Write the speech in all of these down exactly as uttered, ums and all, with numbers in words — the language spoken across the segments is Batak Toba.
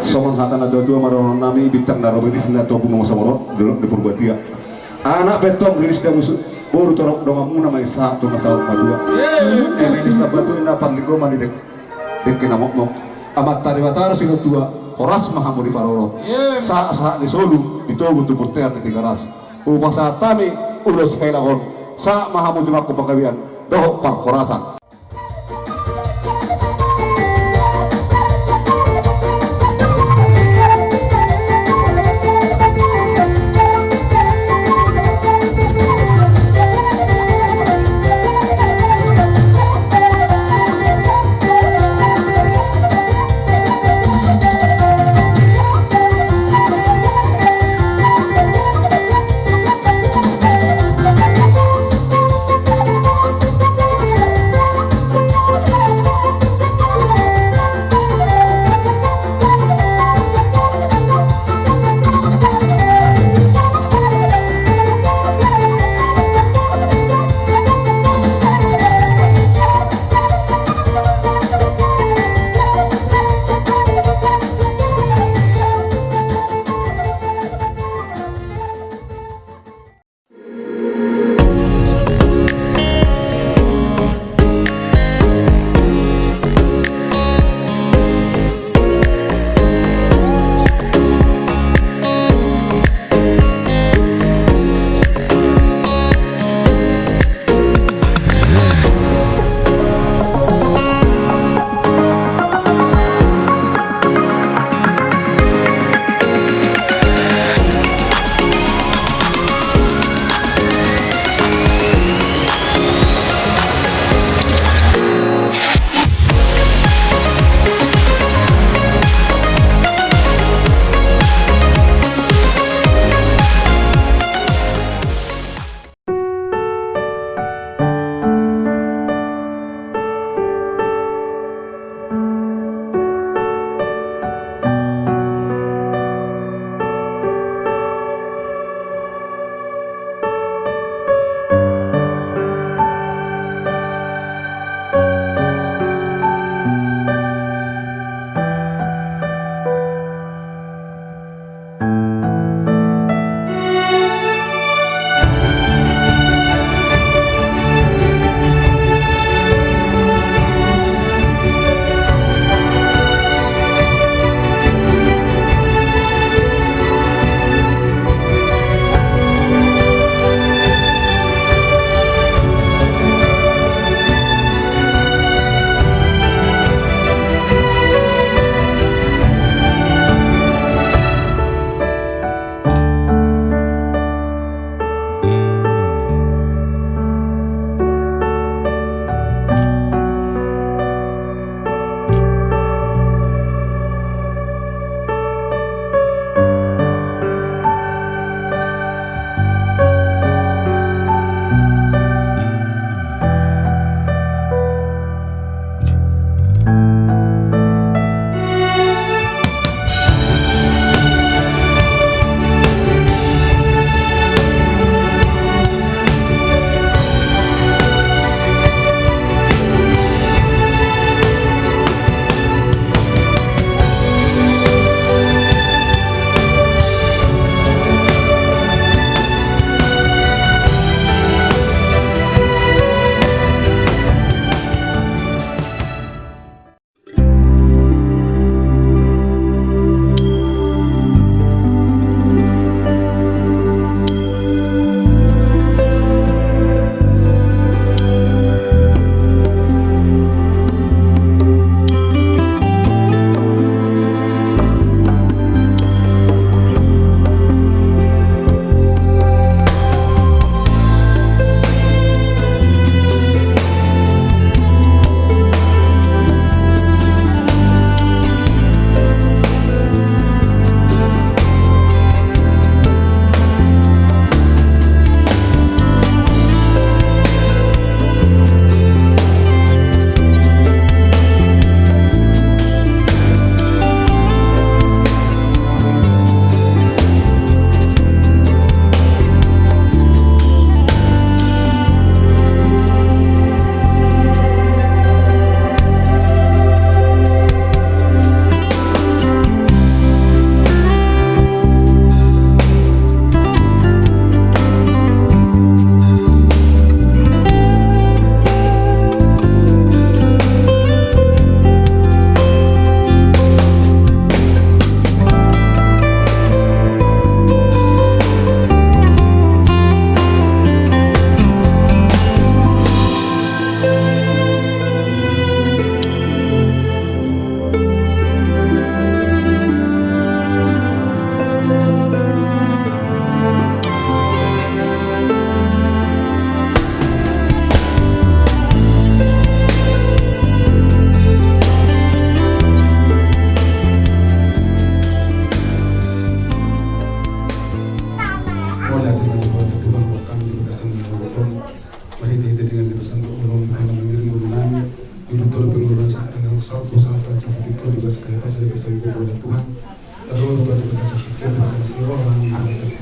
Songon hata na tua-tua ma dohonon nami, bintang na ro ririsna tobu ma saborok di dolok ni Purbatia. Anak pe tong ririsna, boru torop donganmuna ma i sahat tu na saut matua. Eme ni sambatu inna parlinggoman ni dengke na mokmok. Amanta Debata do sinotua, horas ma hamu diparorot. Sahat-sahat ni solu di togu tu bontean ni Tigaras. Hupasahat hami ulos hailangon, sahat ma hamu jumangku panggabean dohot parhorasan.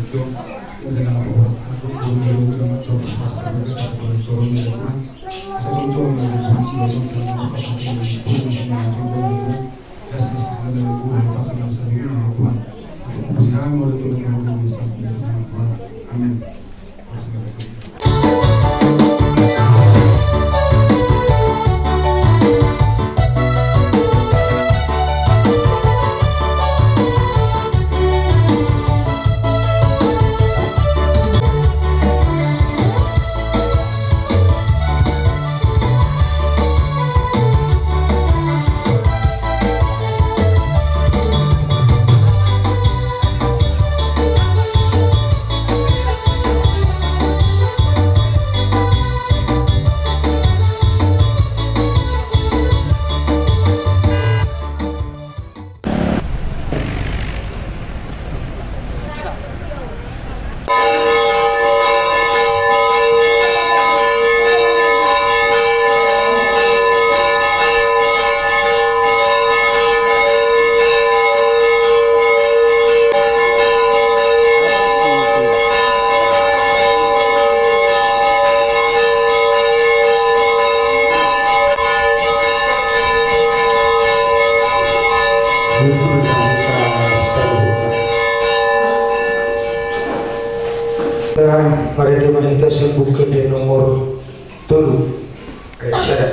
Amen. Marende ma hita sian Buku Ende nomor tolu, ayat sada.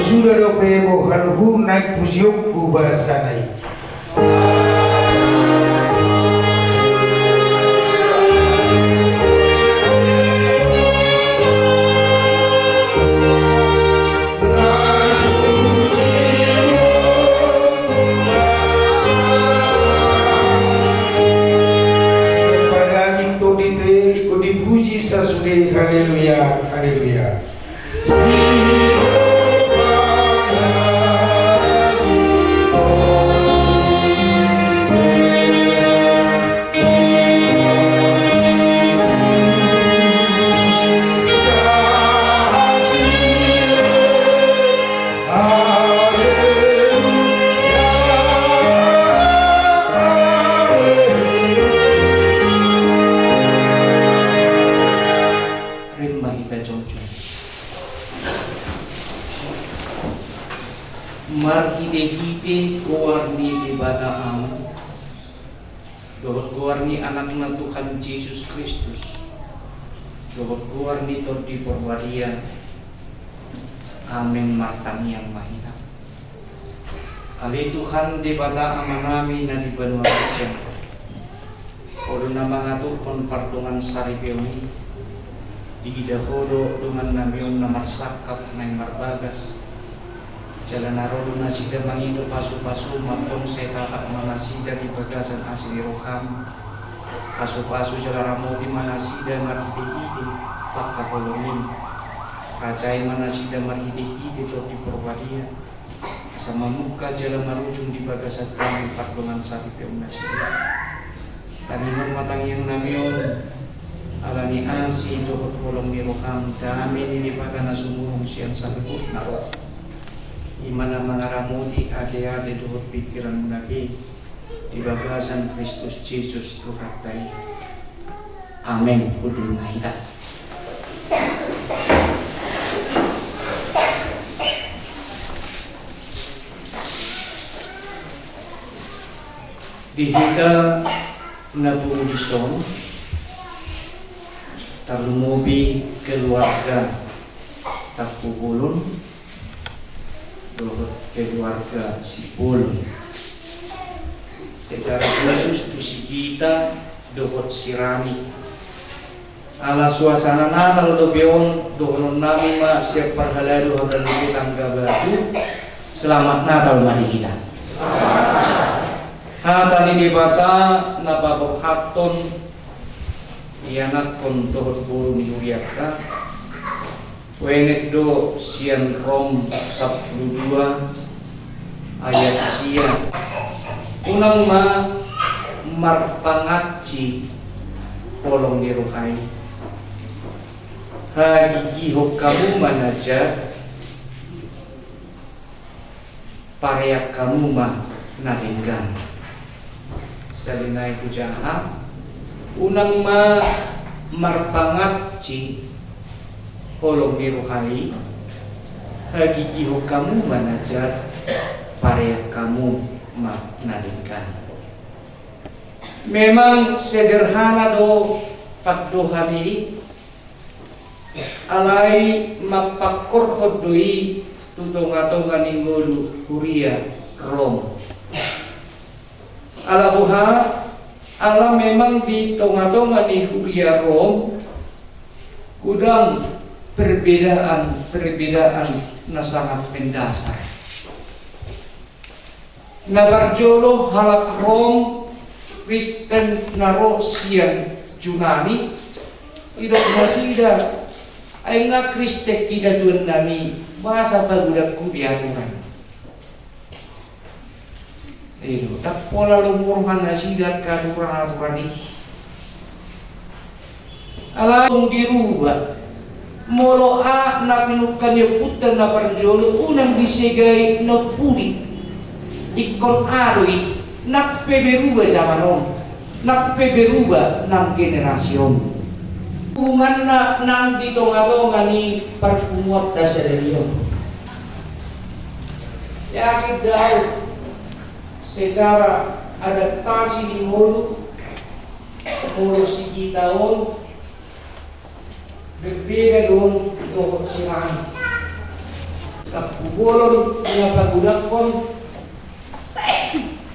Suda dope bohalhu naeng pujionku basana i. Sian padaging, tondi, ingkon dipuji sasude. Haleluya, haleluya. Rap ma hita jongjong. Marhitehite goar ni Debata Ama, dohot goar ni Anakna Tuhan Jesus Kristus, dohot goar ni Tondi Porbadia. Amen. Martangiang ma hita. Ale Tuhan Debata Amanami na di banua ginjang, Ho do na mangaturhon pardongan saripeon i. Diida Ho do dongannami on na marsangkap naeng marbagas. Jala na ro do nasida mangido pasupasu, antong sai tatap ma nasida di bagasan asi ni roham. Pasupasu jala ramoti ma nasida marhitehite pangkaholongan i. Rajai ma nasida marhitehite Tondi Porbadia, asa mamungka jala marujung di bagasan hami pardongan saripeon nasida. Tangihon ma tangiangnami on, ala ni asi dohot holong ni roham, dame ni Debata na sumurung sian saluhutna roha, i ma na mangaramoti ateate dohot pingkiranmuna be, di bagasan Kristus Jesus Tuhanta i. Amen. Hundul ma hita. Di hita na pungu dison, tarlumobi keluarga Tampubolon dohot keluarga Simbolon. Secara khusus tu si Gita dohot si Rani. Ala suasana Natal dope on, dohononnami ma sian parhalado haganup tangga batu. Selamat Natal ma di hita. Hata ni Debata na paborhathon ianakhon dohot boru ni hurianta, huenget do sian Rom sampulu dua ayat sia. Unang ma marpangansi holong ni roha i, hagigihon hamu ma na jat, parean hamu ma na denggan. Sahali nai hujaha, unang ma marpangansi holong ni roha i, hagigihon hamu ma na jat, parean hamu ma na denggan. Memang sederhana do pandohan i, alai mampangkorhon do i tu tongatonga ni ngolu huria Rom. Ala boha? Ala memang di tongatonga ni huria Rom godang perbedaan-perbedaan na sangat mendasar. Na parjolo, halak Rom, Kristen na ro sian Junani, didok nasida, ai nga Kristen hita tuan nami, boasa pagodangku be aturan? I do, ndang pola lomo roha nasida angka aturan-aturan i. Alai unang diruba. Molo aha na pinungka ni ompunta na parjolo, unang disegai na umpudi. Ingkon aha do i, nang pe beruba zaman on, nang pe beruba nang generasi on. Hubunganna nang di tongatonga ni parpunguanta sadari on. Yakin do au, secara adaptasi di ngolu, ngolu si hita on, berbeda do on dohot si Rani. Angka bolon na pagodangkon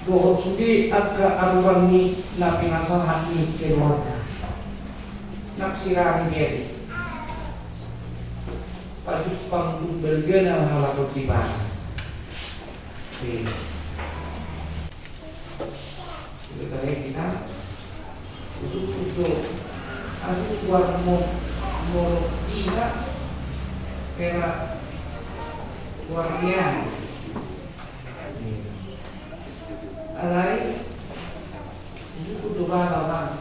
dohot sude angka aturan ni na pinasahat ni keluarga. Nang si Rani be ate, pajumpang tu balgana halak on di bana. Oke. Sudah tahu kita. Khusus untuk asli keluar mo-, mo-, ina, kena keluar dia. Alai, khusus untuk baba, bang.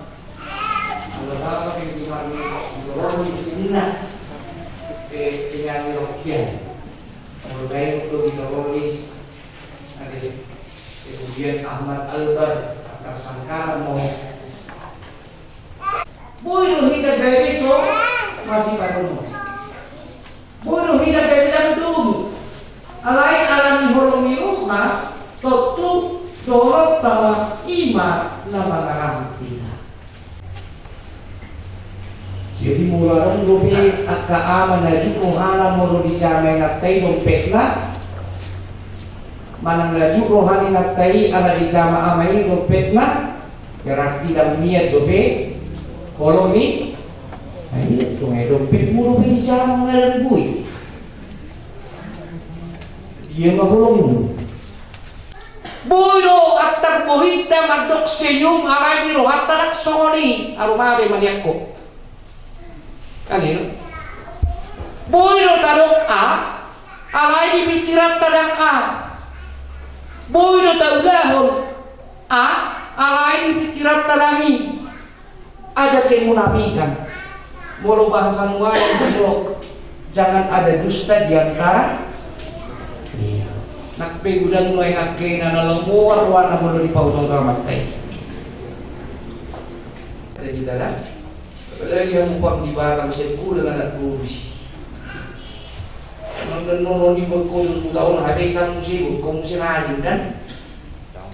Kalau baba pengen keluar ni, keluar di sini, nah. Pe-, penyanyi rock ya. Kalau baik untuk di Katolik, ada kemudian Ahmad Albar, tersangka mau. Boi do hita gabe so, masih patungo. Boi do hita gabe damdomu. Alai ala ni holong ni roha, tontu dohot tama ima na mangarang hita. Jadi molo adong dope angka ama na juk rohana molo dijama inanta i dompetna, manang na juk roha ni inanta i ala dijama ama i dompetna, berarti ndang mian dope holong ni, na i tung ai dompetmu dope dijama ngadang bui. Ia ma holongmu. Boi do antar bohinta mandok senyum alai di rohanta ndang songon i, aru mate maniakko. Kan i do. Boi do tadok a, alai di pingkiranta ndang a. Boi do taulahon a, alai di pingkiranta ndang i. Ada kemunafikan. Molo bahasa nuaeng didok, jangan ada dusta di antara. Iya. Nang pe godang nuaeng angka ina na lomo rohana molo dipaoto-oto amanta i. Ada di dalam. Apalagi hamu pang di Batam, sai godang anak boru i. Nang dan nono di bengkok sudah on habis muse, bengkok muse rajin kan.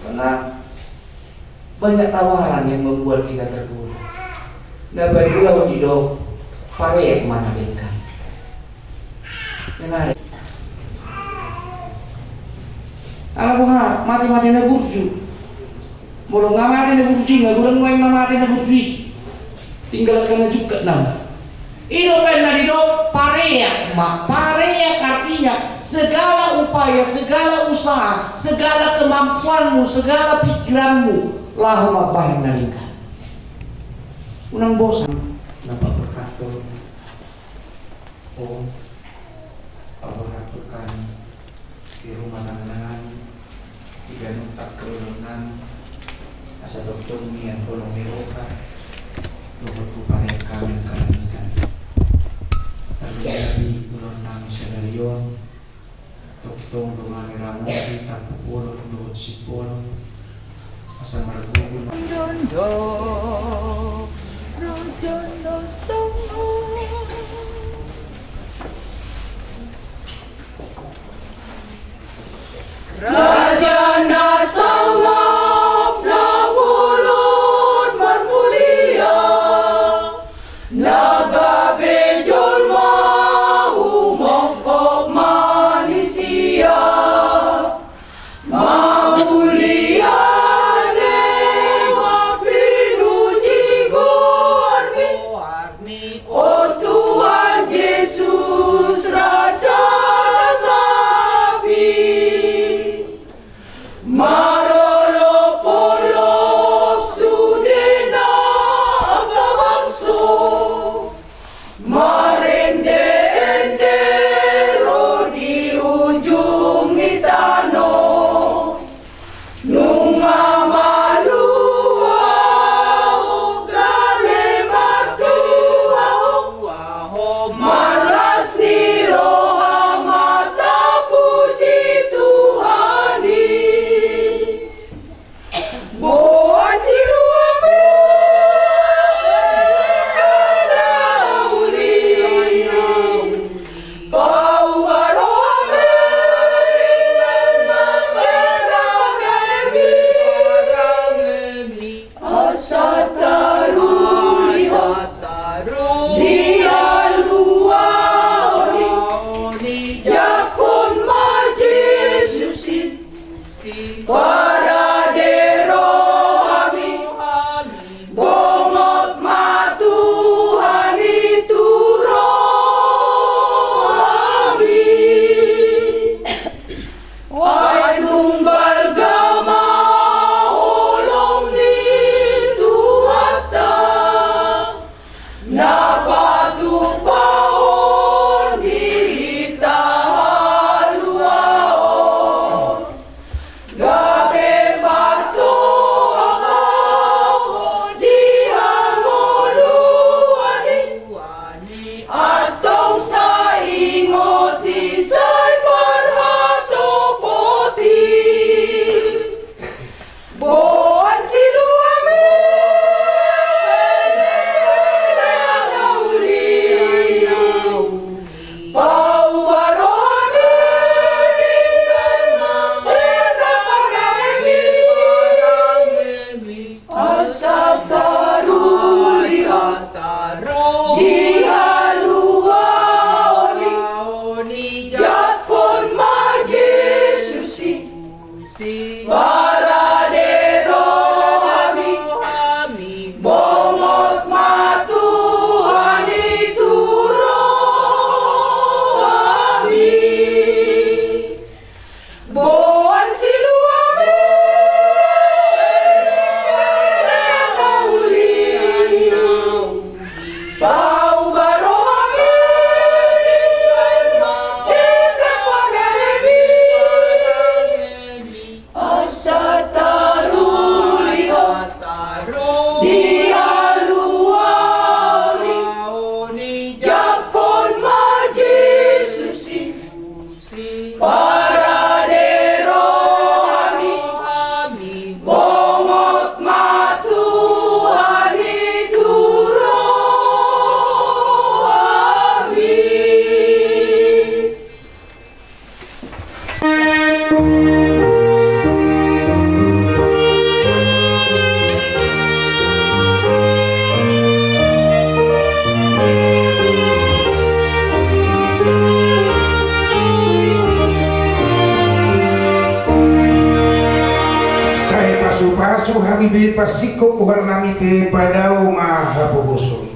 Karena banyak tawaran yang membuat kita tergoda. Na paduahon didok, parean ma na denggan. Menarik. Ala boha, mate-mate na burju. Molo nga mate na burju i, nga godang nuaeng na mate na burju i. Tinggal angka na jungkat nama. I do umbahen na didok parean ma, parean artinya Segala upaya, segala usaha, segala kemampuanmu, segala pikiranmu, laho mambahen na denggan. Unang bosan. Na paborhat do ho, paborhat do hami di rumah tangga nami, di ganup angka ulaon nami, asa tongtong nian holong ni roha dohot tu parean hami angka na denggan. Tarlumobi ulaon nami sadari on, tongtong do hami ramoti tarpupolo dohot sipolo, asa margogo ma. Dondo, rojono songo. Raja na sangap, na bolon marmulia, na gabe jolma humongkop manisia. Mauliate ma pinuji goarmi, o Tuhan Jesus, Raja na sangap i. Marolopolop sude na angka bangso, marende-ende ro di ujung ni tano. Nunga malua ho gale martua ho, marlas ni roha ma tapuji Tuhan i. Boan siluam i, ala na uli, pauba roham i, ala na uli. Asa taruli ho di haluaon i, jangkon ma Jesus i. Parade roham i, bongot ma Tuhan i tu roham i. Ai tung balga ma holong ni Tuhanta, na patupahon di hita haluaon. Gabe patohang ho di hangoluan i, antong sai ingot i, sai parhatopot i. Boan siluam i, ala na uli, pauba roham i, ala na uli. Asa taruli ho di haluaon i, jangkon ma Jesus i. Parade roham i, bongot ma Tuhan i tu roham i. Boan siluam i, ala na uli, pauba roham i, asa taruli ho di haluaon i, jangkon ma Jesus i. Parade roham i, bongot ma Tuhan i tu roham i. Sai pasupasu hami be pasingkop, bohal nami pe padao ma hapogoson.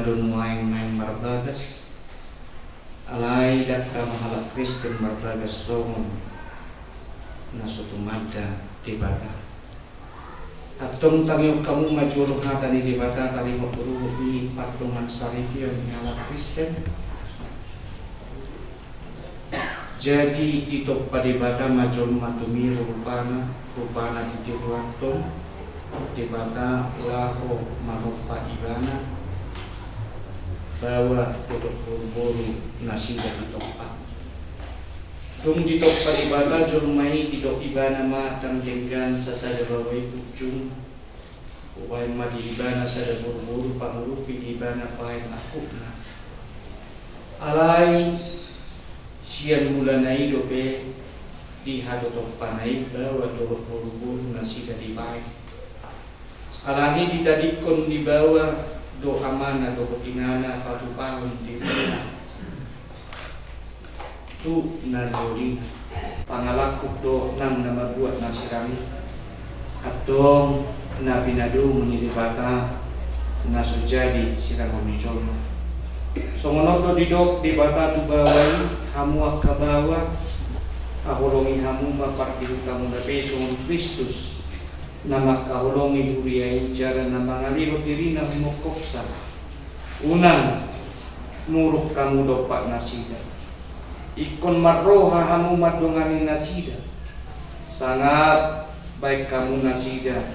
Nuaeng naeng marbagas, alai dang tama halak Kristen marbagas songon na so tumanda Debata. Antong tangihon hamu ma jolo hata ni Debata taringot ruhut ni pardongansaripeon ni halak Kristen. Jadi ditompa Debata ma jolma tumiru rupana, rupana ditiruhon Debata laho manompa ibana, baoa dohot boruboru nasida ditompa. Dung ditompa Debata jolma i, didok ibana ma dang denggan sasada baoa i punjung. Hubaen ma di ibana sada boruboru pangurupi di ibana baen angkupna. Alai sian mulana i dope dihatotompana i baoa dohot boruboru nasida dibaen. Alani i ditadingkon di baoa do amana dohot inana patupahon dirina tu na niolina. Pangalangkup do nang na mambuat na sirang i. Antong na pinadomu ni Debata na so jadi sirangon ni jolma. Songon on do didok Debata tu baoa i, hamu angka baoa, haholongi hamu ma pardihutamuna be songon Kristus na mangkaholongi huria i jala na mangalehon dirina humongkopsa unang muruk hamu dompak nasida. Ingkon marroha hamu mandongani nasida, sangap baen hamu nasida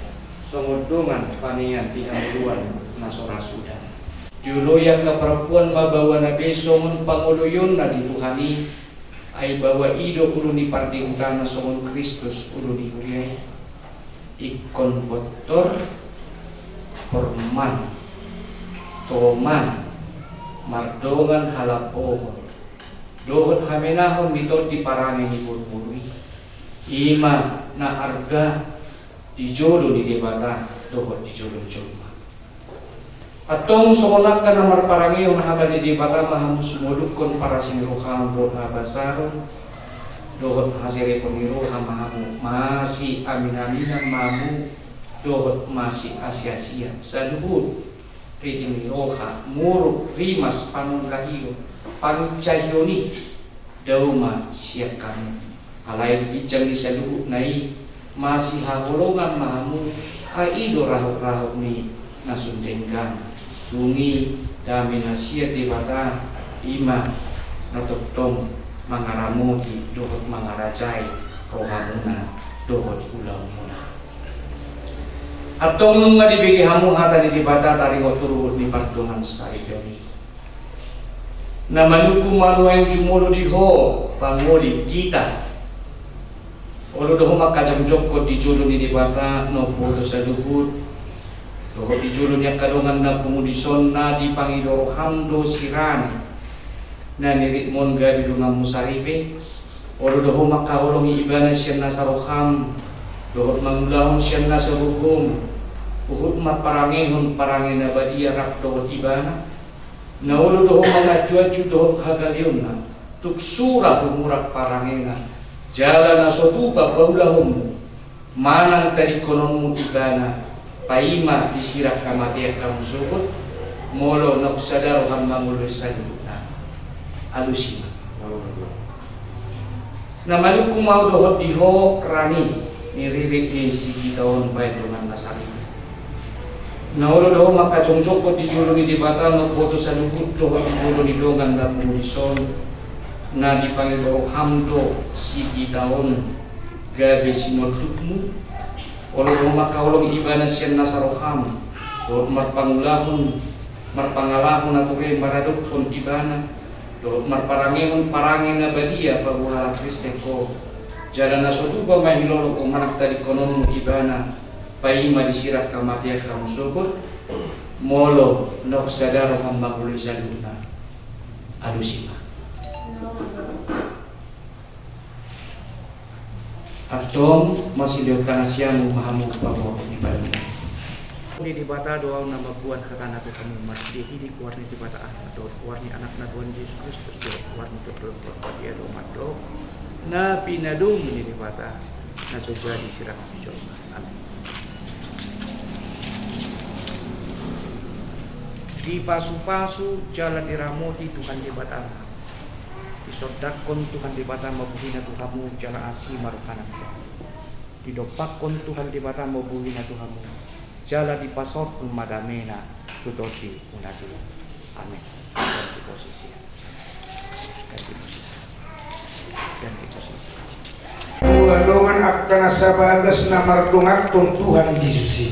songon dongan panean di hangoluan na so ra suda. Dioloi angka parampuan ma baoana be songon pangoloionna di Tuhan i, ai baoa i do ulu ni pardihutana songon Kristus ulu ni huria i. Ingkon bontor, porman, toman, mardongan halambohon dohot hamenahon ni tondi parange ni boruboru i. I ma na arga di jolo ni Debata dohot di jolo ni jolma. Antong songon angka na marparangehon hata ni Debata ma hamu sumolukkon parasinirohaon dohot habasaron dohot haserepon ni roha ma hamu, masiaminaminan ma hamu dohot masiasiasian saluhut riti ni roha, muruk, rimas, panungkahon, panginsahon i. Dao ma sian hamu. Alai di ginjang ni saluhutna i masihaholongan ma hamu, ai i do rahutrahut ni na sun denggan. Dung i dame na sian Debata i ma na tongtong mangaramoti dohot mangarajai rohamuna dohot ulaonmuna. Antong nunga dibege hamu hata ni Debata taringot tu ruhut ni pardongansaripeon i. Na manungkun ma nuaeng jumolo di ho pangoli, kita. Olo do ho mangkajongjongkon di jolo ni Debata na umboto saluhut dohot di jolo ni angka dongan na pungu dison na dipangido roham do sirang i na niritmon gabe donganmu saripe. Olo do ho mangkaholongi ibana sian nasa roham dohot mangulahon sian nasa gogom, huhut marparangehon parange na badia rap dohot ibana. Na olo do ho manganjuanju dohot hagaleonna, tung sura humurang parangena, jala na so tupa paulahonmu manang tadingkononmu ibana, paima disirang hamatean hamu sogot, molo naung sada roham mangoloi saluhutna. Alusi ma. Na manungkun ma au dohot di ho rani ni ririt ni si kita on baen dongan na saripe. Na olo do ho mangkajongjongkon di jolo ni Debata na umboto saluhut dohot di jolo ni dongan na pungu dison na dipangido roham do si kita on gabe sinondukmu. Olo do ho mangkaholongi ibana sian nasa roham dohot marpangulahon, marpangalaho na ture maradophon ibana, dohot marparangehon parange na badia paboa halak Kristen ho. Jala na so tupa ma hilolong ho manang tadingkononmu ibana, paima disirang hamatean hamu sogot, molo naung sada roham mangoloi saluhutna. Alusi ma. Antong masilehon tangan siamun ma hamu paboa ni paluman. Di Debata do au na mamboan hatana tu hamu marhitehite goar ni Debata Ama dohot goar ni Anakna Tuhan Jesus Kristus dohot goar ni Tondi Porbadia do mandok na pinadomu ni Debata na so jadi sirang tu jolma. Amin. Dipasupasu jala diramoti Tuhan Debata ma. Disondangkon Tuhan Debata ma bohina tu hamu jala asi ma rohana tu hamu. Didompakkon Tuhan Debata ma bohina tu hamu jala dipasaorhon ma damena tu tondi tu na tua. Amin. Ganti posisi. Ganti posisi. Ganti posisi. Dua dongan angka na sabagas na mardonganhon Tuhan Jesus i.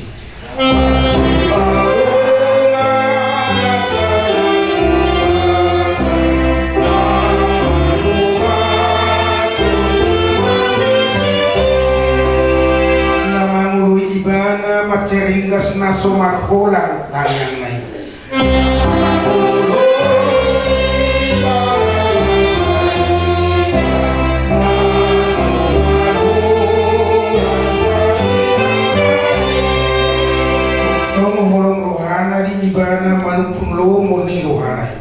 Na mangoloi ibana mansai ringgas na so marholang tangiangna i. Tong holong rohana di ibana manungkun lomo ni rohana i.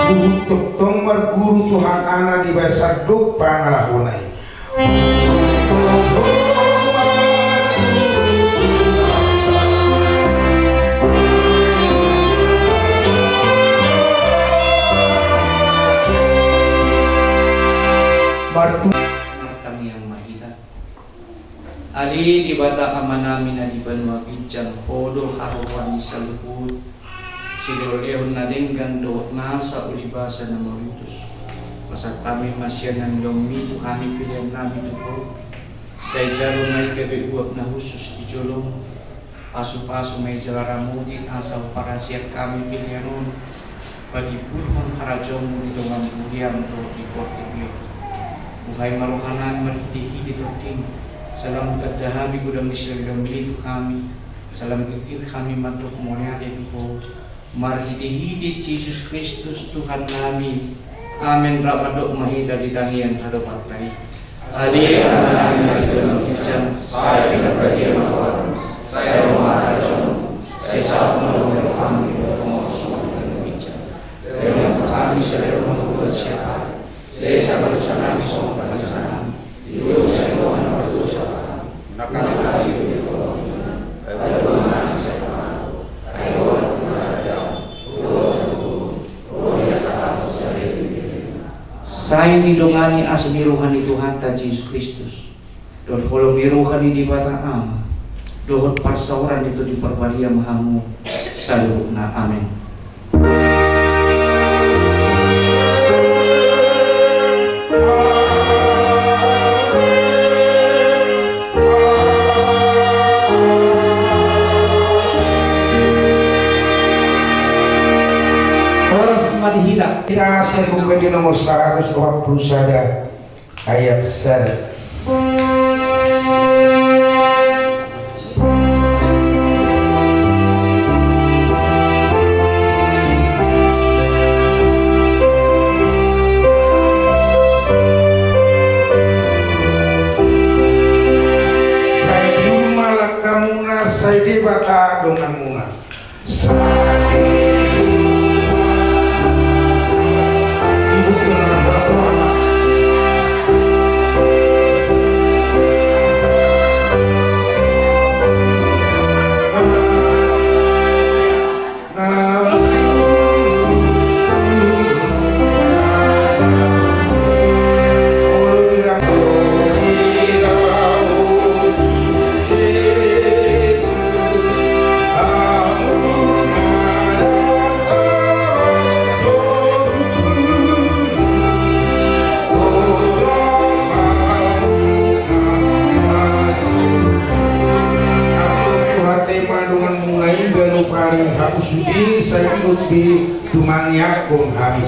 Huhut tongtong marguru Tuhan Anak di bagasan dok pangalahona i. Martu- Martangiang ma hita. Ale Debata Amanami na di banua ginjang, Ho do haroroan ni saluhut silehonlehon na denggan dohot nasa ulibasa na mamutus. Pasahat hami ma sian na nilehonMi tu hami peleannami tu Ho. Sai jalo ma i gabe uap na hushus di joloM. Pasupasu ma i jala ramoti asa huparhaseang hami pelean on patimbulhon harajaonMu di dongan muliaM dohot di portibi on. Buhai ma rohanami marhitehite TondiM, sai lam ganda hami godang ni silehonlehonMi tu hami, sai lam gigir hami mandok mauliate tu Ho, marhitehite Jesus Kristus Tuhannami. Amen. Rap mandok ma hita di tangiang hadopanta i. Ale Amanami na di banua ginjang, sai pinarbadia ma goarMu, sai ro ma harajaonMu, sai saut ma lomo ni rohaM di banua tonga on songon na di banua ginjang. Lehon ma tu hami sadari on hangoluan siapari. Sesa ma dosanami songon panesanami di dosa ni dongan na mardosa tu hami. Unang hami togihon tu harajaon, ai Ho do na sai pangalo, ai Ho do na harajaon, dohot hangoluan, ro di hasangapon sadari on. Sai didongani asi ni roha ni Tuhanta Jesus Kristus, dohot holong ni roha ni Debata Ama, dohot parsaoran ni Tondi Parbadia ma hamu saluhutna. Amen. Horas ma di hita. Hita sian Buku Ende nomor saratus opat pulu sada. Ayat sada. Sai diulu ma langkamuna, sai Debata donganmuna. Tuhan, tema donganmuna i ganup ari hapus uti, sai ingot be tumangianghon hami.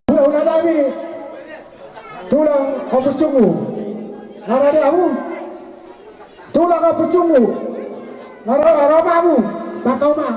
Hulahula nami, tulang Ompu Cungu. Nga rade hamu? Tulang Ompu Cungu. Nga ro, nga ro ma hamu? Bangka ma.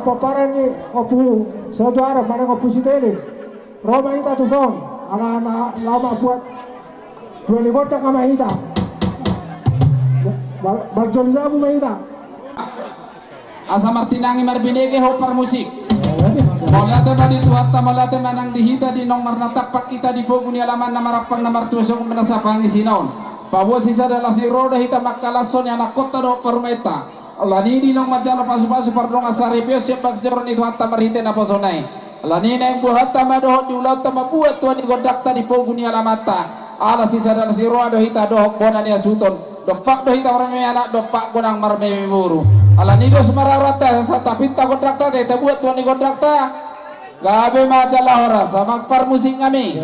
Pomparan ni Ompu Sojo Arab manang Ompu Sitele. Ro ma hita tu son ala na laho mambuat tua ni gondang ma hita. Marjolo jabu ma hita. Asa martinangi marbinege ho parmusik. Mauliate ma di Tuhanta, mauliate ma nang di hita di naung marnatampak hita di pogu ni alamanna marampang na martua songon na sapangisina on. Paboa sisada las ni roha do hita mangkalashon ni anakkonta dohot parumaenta. Alani i di naung manjalo pasupasu pardongan saripeon sian bagas joro ni Tuhanta marhite naposona i. Alani i naeng bohanta ma dohot di ulaonta mambuat tua ni gondangta di pogu ni alamanta. Ala sisada las ni roha do hita dohot bona ni hasuhuton. Dompak do hita marmeme anak, dompak do nang marmeme boru. Alani i dos ma raranta, asa tapinta gondangta, tabuat tua ni gondangta. Gabe ma jala horas, amang parmusik nami.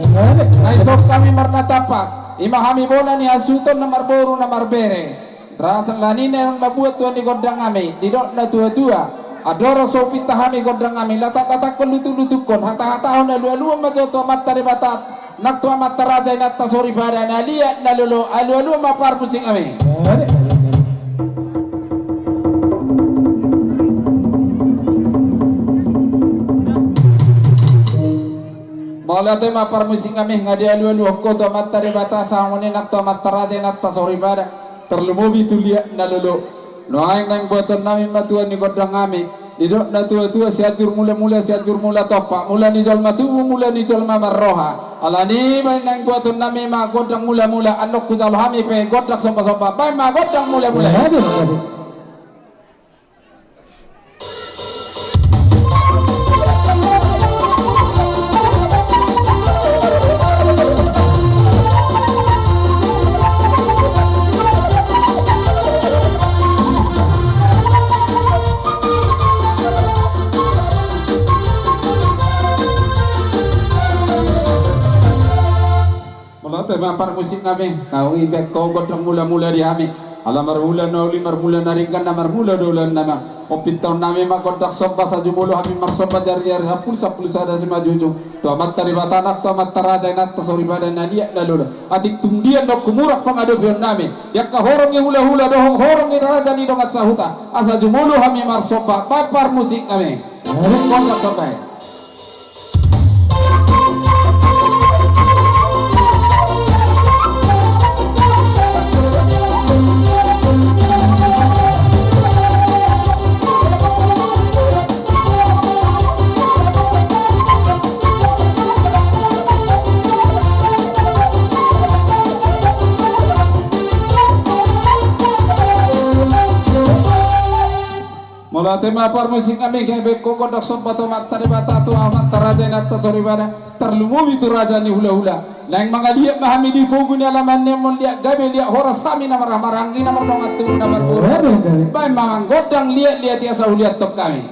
Na dison hami marnatampak, ima hami bona ni hasuhuton na marboru na marbere. Asa alani i naeng mambuat tua ni gondang hami, didok na tuatua. Andorang so hupinta hami gondang hami, latak-latakkon, lutuk-lutukkon, hata-hatahon, alu-aluhon ma jo tu Amanta Debata, nang tu amanta raja, inanta soripada, na liat na lolo, alu-aluhon ma parmusik nami. Mauliate ma parmusik nami, nga dialu-aluhon ho tu Amanta Debata, songon i nang tu amanta raja, inanta soripada, tarlumobi tu liat na lolo. Nuaeng naeng buaton nami ma tua ni gondang nami. Didok na tuatua, Sianjur Mulamula, Sianjur Mula Tompa, mula ni jolma tubu, mula ni jolma marroha. Alani i baen naeng buaton nami ma gondang mulamula, annon hujalo hami pe gondang somba-somba, baen ma gondang mulamula. Mauliate ma parmusik nami, nga dibaen ho gondang mulamula di hami. Ala marmula na uli, marmula na denggan, na marmula do ulaon nami. Ompitahon nami ma gondang somba, asa jumolo hami marsomba jari-jari sampulu, sampulu sada simanjujung. Tu Amanta Debata nang tu amanta raja, inanta soripada, na liat na lolo. Atik tung dia annon humurang pangadopion nami di angka horong ni hulahula dohot horong ni raja ni dongan sahuta, asa jumolo hami marsomba, baen parmusik nami. Gondang somba i. Mauliate ma parmusik nami, gabe ho gondang somba tu Amanta Debata, tu amanta raja, inanta soripada, tarlumobi tu raja ni hulahula. Naeng mangaliat ma hami di pogu ni alaman ni on, liat gabe, liat horas hami na marhahamaranggi, na mardongan tubu, na marboru. Baen ma amang gondang liat-liat i asa huliathon hami.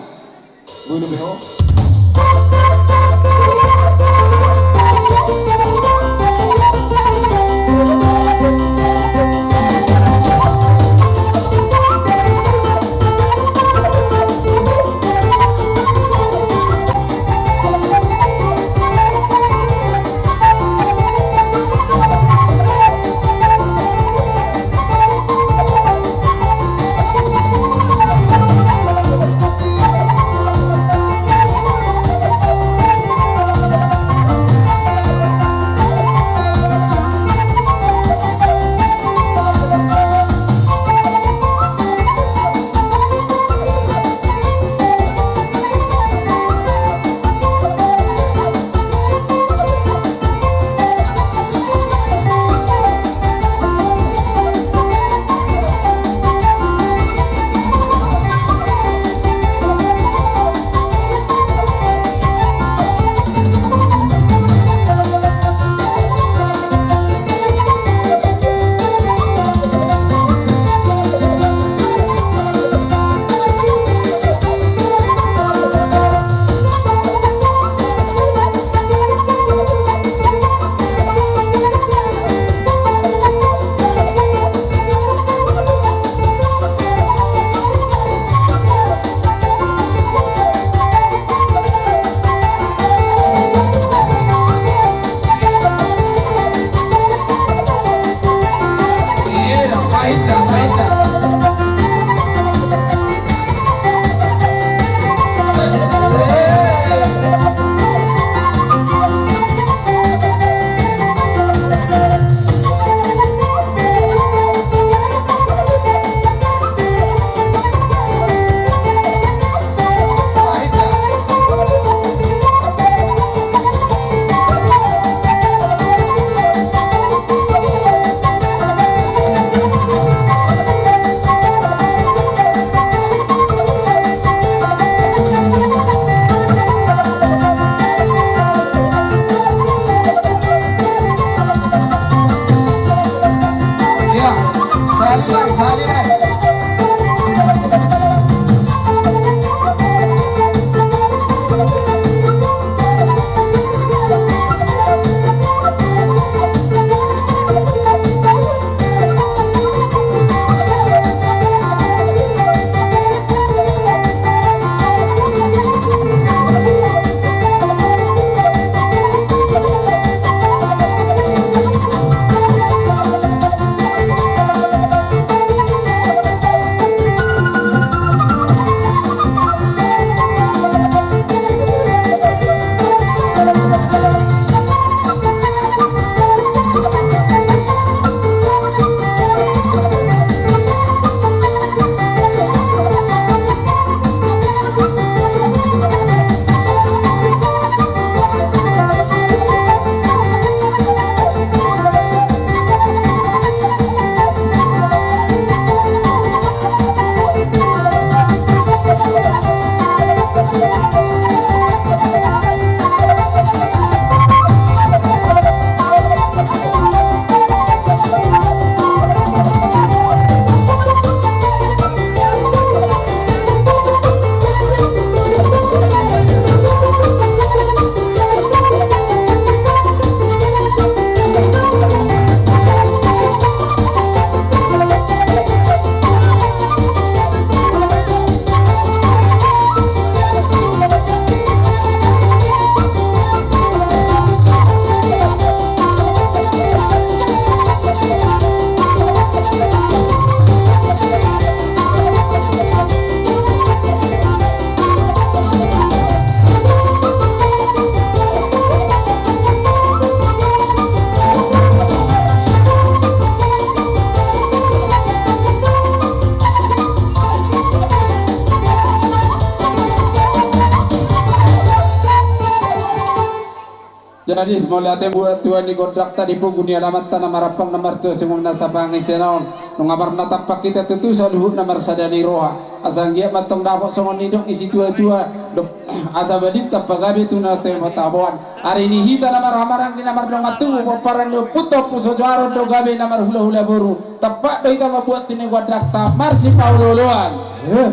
Jadi, mauliate ma buat tua ni gondangta di pogu ni alamanta na marampang na martua sumangga na sapangisenaon. Nunga marnatampak hita tutu saluhutna marsada ni roha. Asa anggiat ma antong dapot songon nidok ni situatua, dok, asa balintang pagabe tu na taboan. Ari ni hita na marhahamaranggi na mardongan tubu pomparan ni ompunta Ompu Sojoaron do gabe na marhulahula boru. Tampak do hita mambuat tu ni gondangta marsipaolooloan.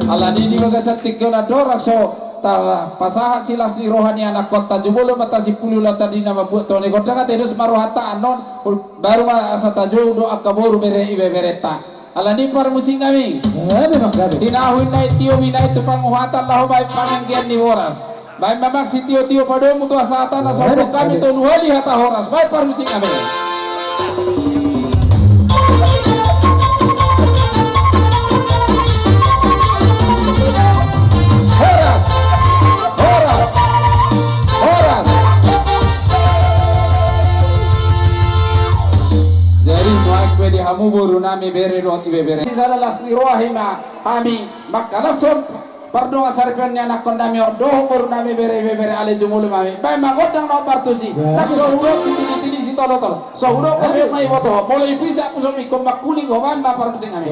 Alani di bagasan tingki on andorang so tapasahat silas ni roha ni anakkonta, jumolo ma tasimpuli ulaonta di na mambuat tu ni gondang, ate dos ma rohanta annon. Baru ma asa tajou do angka boru bere ibeberenta. Alani parmusik nami. Gabe ma gabe. Tinahu inna i, tio inna i, tu panguhatan laho baen panganggian ni boras. Baen ma amang sitiotio padomu tu hasahatan na so hudok hami tolu hali hata horas. Baen parmusik nami. Horas. Horas. Horas. Jadi nuaeng pe di hamu boru nami bere dohot ibebere. Sisada las ni roha i ma hami mangkalashon pardongan saripeon ni anakkon nami on dohot boru nami bere ibebere, ale jumolo ma hami. Baen ma gondang na hombar tusi. Nang so hudok sitini-tini sitolo-tolo. So hudok pe ma iboto ho. Molo ipisak puso mingkon mangkuling ho, baen ma parmusik nami.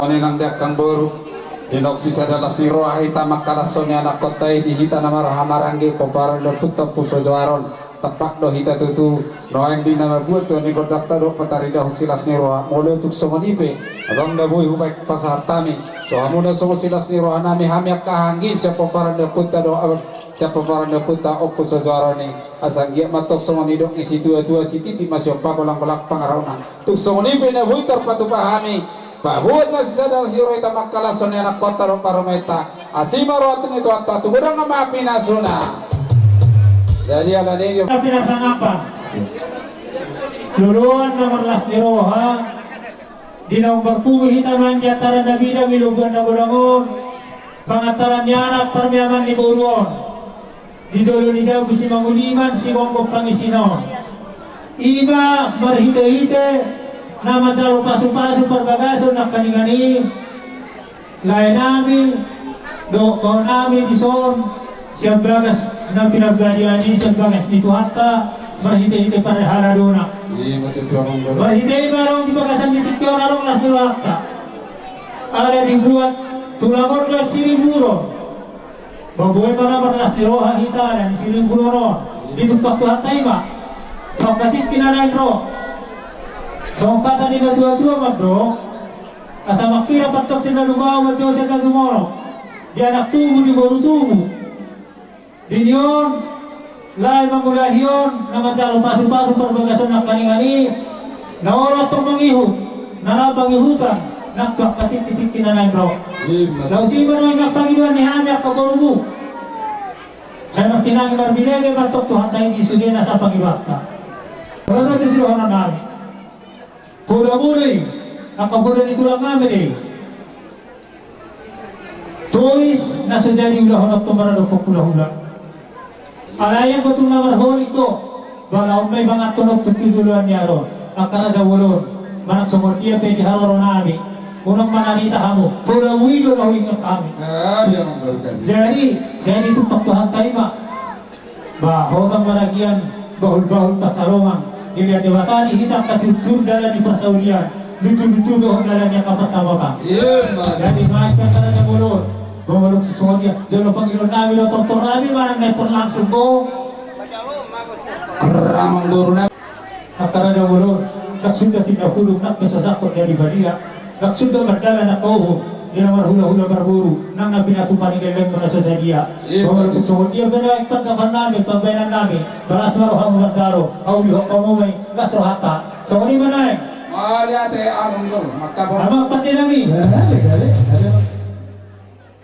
Nang di angka boru, di naung sisada las ni roha hita mangkalashon ni anakkonta i di hita na marhahamaranggi pomparan ni ompunta Ompu Sojaron. Tampak do hita tutu nuaeng di na mambuat tuan ni gondangta do pataridahon silas ni roha. Molo tung songon i pe, abang, na boi hubaen pasahat hami tu hamuna songon silas ni roha nami, hami angka anggi sian pomparan ni ompunta do, sian pomparan ni ompunta Ompu Sojaron i. Asa anggiat ma tong songon nidok ni situatua, sititi ma siompa, golanggolang pangarahutna. Tung songon i pe na boi tarpatupa hami paboa na sisada las ni roha hita mangkalashon ni anakkonta dohot parumaenta. Asi ma roha ni Tuhanta, tu godang ma pinasuna. Jadi alani i, tapi rasa ngapa? Loloan na marlas ni roha di naung marpungu hita nuaeng di antaran na bidang i, lobuan na godang on, pangantaran ni anak, parmeaman ni boru on. Di jolo ni jabu simanguliman, sigomgom pangisina on. I ma marhitehite na manjalo pasupasu parbagason nangkiningan i, laenami dohot baonami dison, sian bagas na pinarbadian i, sian bagas ni Tuhanta, marhitehite parhaladona. Marhite i ma adong di bagasan ni tingki on adong las ni rohanta. Ala dibuat tulang on do siriburon. Ba boi ma na marlas ni roha hita ala ni siriburon on, ditumpak Tuhanta i ma tu angka tingki na naeng ro. Songon hata ni natuatua mandok, asa mangkirap antong sian na lumobi, manjou sian na sumorop, di anak tubu, di boru tubu. Di ni on, lae mangulahi on, na manjalo pasupasu parbagason nangkiningan i, na olo antong mangihut, na ra pangihutan nang tu angka tingki-tingki na naeng ro. Laos i ma nuaeng na pangidoan ni hami angka borumu. Sai martinangi marbinege ma antong Tuhanta i di sude nasa pangidoanta. Olo do tu sidohonon nami. Poda muna i, angka poda ni tulang nami do i. Tois na so jadi ulahon on tu maradophon hulahula. Alai anggo tung na marholit do, ba laho ma i manganhon tu joloan ni ari on, angka raja bolon, manang songon dia pe di haroro nami, unang manarita hamu, podamu i do na huingot hami. Jadi, sai ditumpak Tuhanta i ma. Ba hotang maragian, bahul-bahul pansalongan, dilehon Debata di hita angka turtur dalan ni parsaulian, lutu-lutu dohot dalan ni angka pansamotan. Jadi nuaeng pe angka raja bolon, ba molo songon dia, jolo pangidoan nami do, tortor nami manang na tortor langsung do. Amang boru nami. Angka raja bolon, ndang suda tindak hudung, ndang pe so sangkot jadi badia, ndang suda mardalan angka uhum, di na marhulahula marboru, nang na pinatupa ni gellengmu na so sadia. Ba molo tung songon dia pe nuaeng pandohan nami, pambahenan nami, ba las ma rohamu manjalo, haulihon hamu ma i, las rohanta. Songon i ma nuaeng. Mauliate amang boru, mangkabau. Amang pande nami.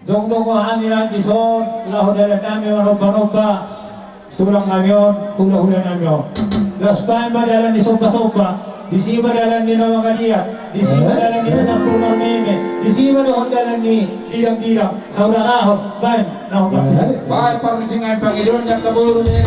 Jongjong ma hami nang dison, laho dalan nami manomba-nomba tulang nami on, hula-hula nami on. Laos baen ma dalan ni somba-somba, disi ma dalan ni na mangaliat, disi ma dalan ni na sampulu marmeme, disi ma dohot dalan ni didang-didang, saudarahon, baen na hombar. Baen parmusingan pangidoan ni angka boru ni.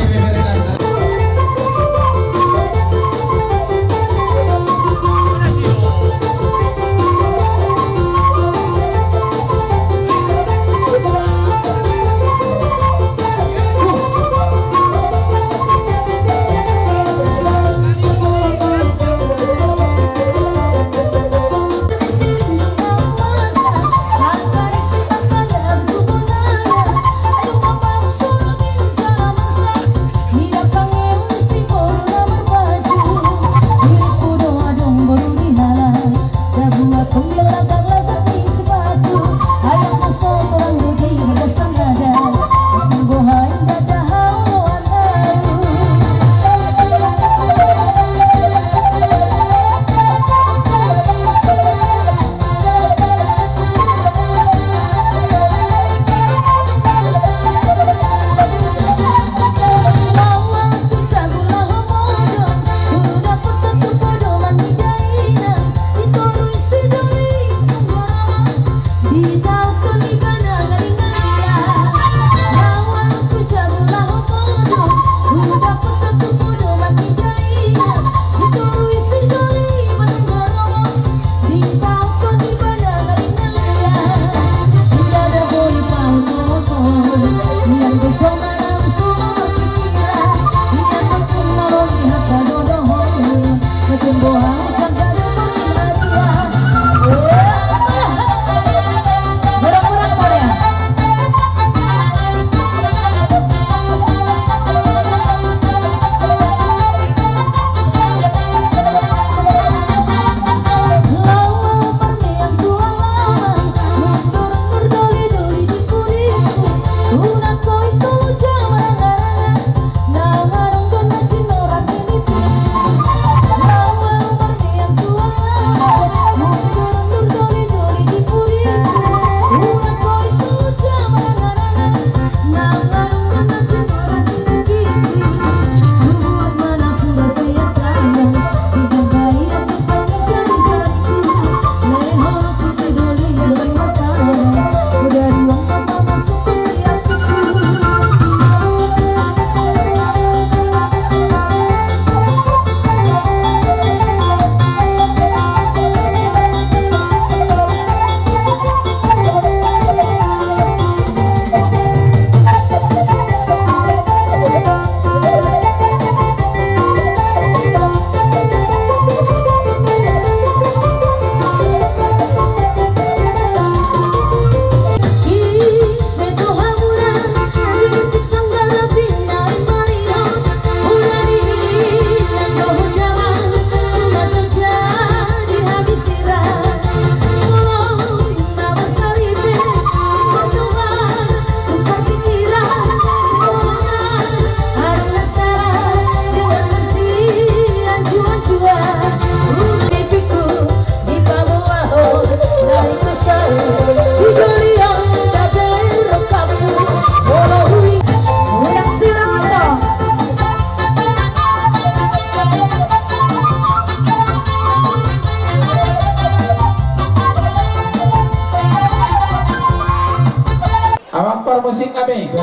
Parmusik hami.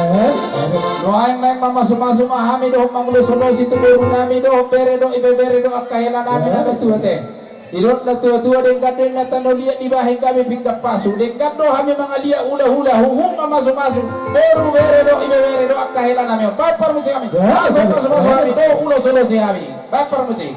Nuaeng naeng mamasumasu ma hami dohot mangulosulosi tu boru nami dohot bere dohot ibebere dohot angka hela nami na martua te. Didok na tuatua, denggan do ninna tano liat, dibahen gabe pinggan pasu. Denggan do hami mangaliat hulahula, huhut mamasumasu boru, bere dohot ibebere dohot angka hela nami on. Bahen parmusik hami. Masumasu hami dohot ulosulosi hami. Bahen parmusik.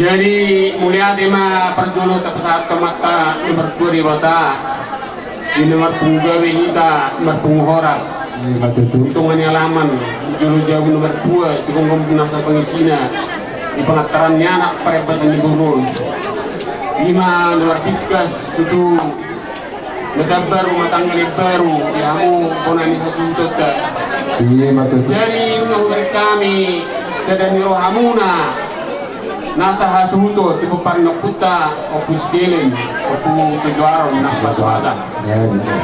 Jadi, mauliate ma parjolo tapasahat tu Amanta na martua Debata, di na marpungu gabe hita, marpungu horas. Ima tutu. Di tonga ni alaman, di jolo jabu na martua, sigomgom nasa pangisina, di pangantaran ni anak, parembasan ni boru on. Ima na marbingkas tutu, na tambar rumah tangga na imbaru di hamu bona ni hasuhutonta. Ima tutu. Jadi, nunga hubereng hami sada ni rohamuna nasa hasuhuton di pomparan ni ompunta, Ompu Sideleng, Ompu Sidoaron, nasa tuasa.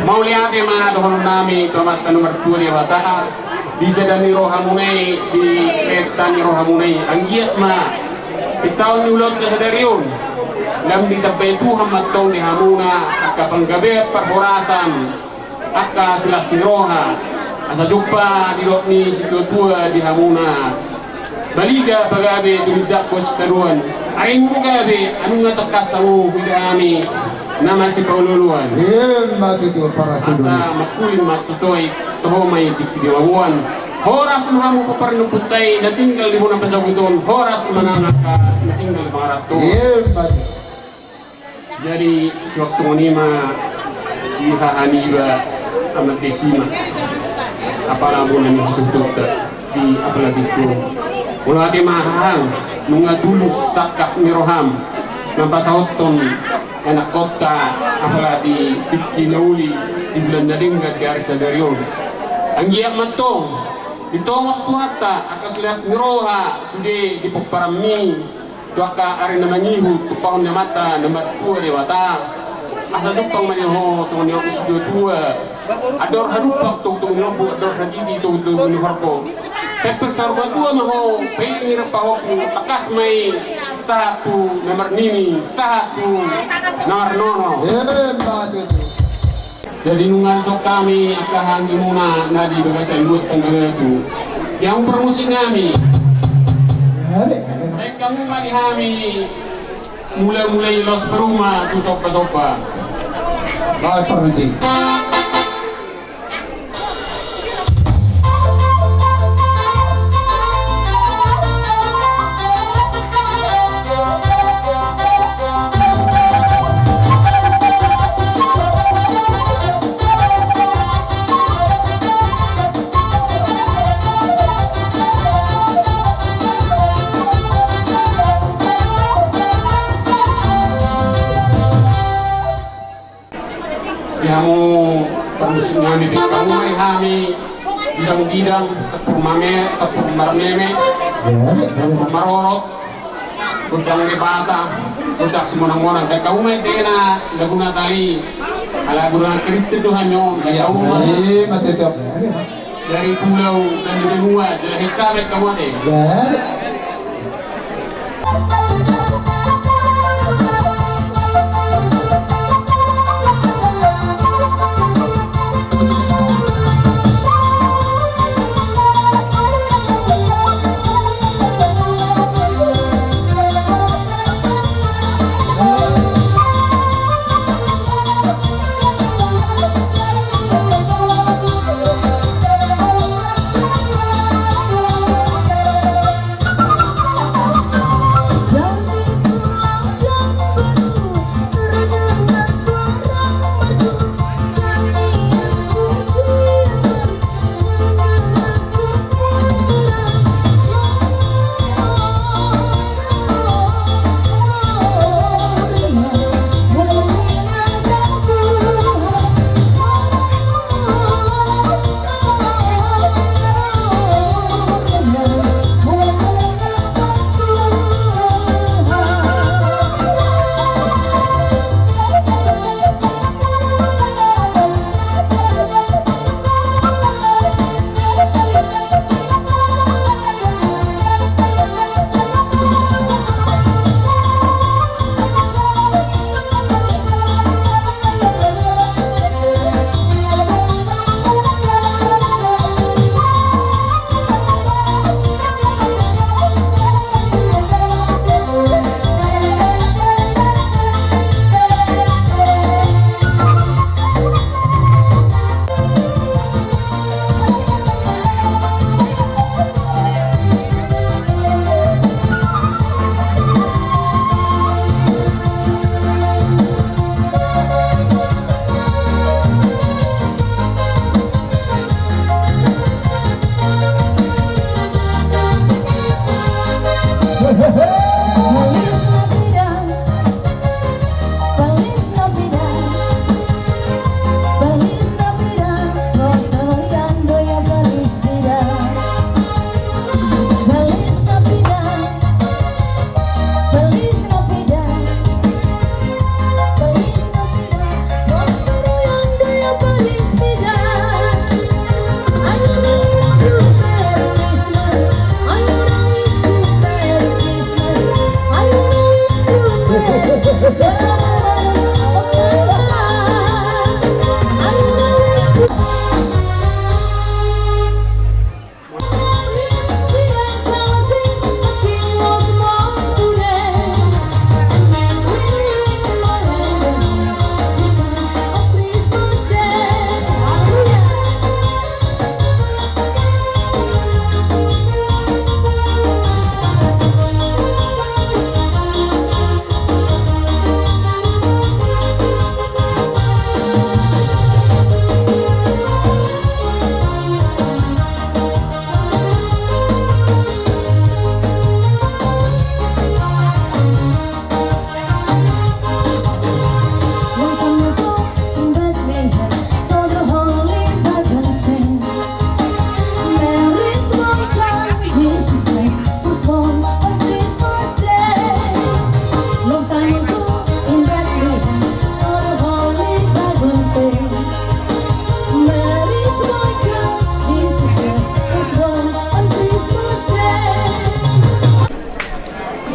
Mauliate ma dohonon nami tu Amanta na martua Debata, di sada ni rohamuna i, di pesta ni rohamuna i, anggiat ma di taon ni ulaonta sadari on, lam ditambai Tuhan ma antong di hamuna angka panggabean parhorasan, angka silas ni roha, asa jumpa didok ni situatua di hamuna. Baliga pagabe tu ni dangka sitadoan, ari muru gabe, nunga tangkas hamu huida hami na masipaolooloan. Ima tutu parasudun. Asa mangkuling ma sosoi, toho ma i tingki di hamuan. Horas ma hamu pomparan ni ompunta i na tinggal di bona pasabuton, horas ma nang angka na tinggal di pangaranto. Ima tutu. Jadi, suang songon i ma di haha niba Amanta Isi ma, apala bona ni hasuhutonta di apala tingki on. Molo ate ma hahang, nunga tulus sangkap ni roham, na pasahathon anakkonta, apala di tingki na uli, di bulan na denggan di ari sadari on. Anggiat ma antong ditongos Tuhanta angka silas ni roha sude di pomparanmi, tu angka ari na mangihut, tumpahon ni Amanta na martua Debata. Asa jumpang ma di ho songon ni ho situatua. Andor hadumpang togutogu ni lombu, andor hatiti togutogu ni horbo. Pempek saur matua ma ho, pairing irang pahompu, tangkas ma i sahat tu na marnini, sahat tu na marnono. Emma tutu. Jadi nunga dison hami angka haha anggimuna na di bagasan luat tangga batu. Di hamu parmusik nami. Baen hamu ma di hami mulamula i laos paruma tu sombasomba. Baen parmusik. Di hamu parmusik nami, baen hamu ma di hami didang-didang, sampur mame, sampur marmeme, sampur marorot, gondang Debata, gondang simonang-monang. Baen hamu ma ende na laguna tali. Ala guru Kristen Tuhan nyo, iya, tahu, iya, mati tiap. Dari pulau dan benua, jadi hiksa baik kamu ate. Iya.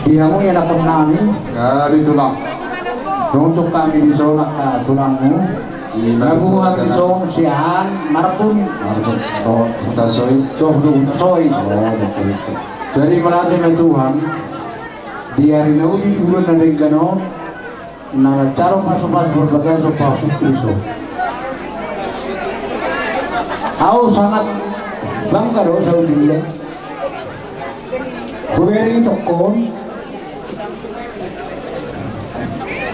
Di hamu ianakhon nami. Jadi tulang. Nunjuk hami dison angka tulangmu. Lagu hami dison sian Marpun. Marpun. Oh, Hutasoit. Oh, Hutasoit. Oh, betul, betul. Jadi mauliate ma Tuhan. Di ari na uli di bulan na denggan on. Na manjalo pasupasu, berbagaso pasupasu. Au sangat bangga do saudara. Huberi tokon.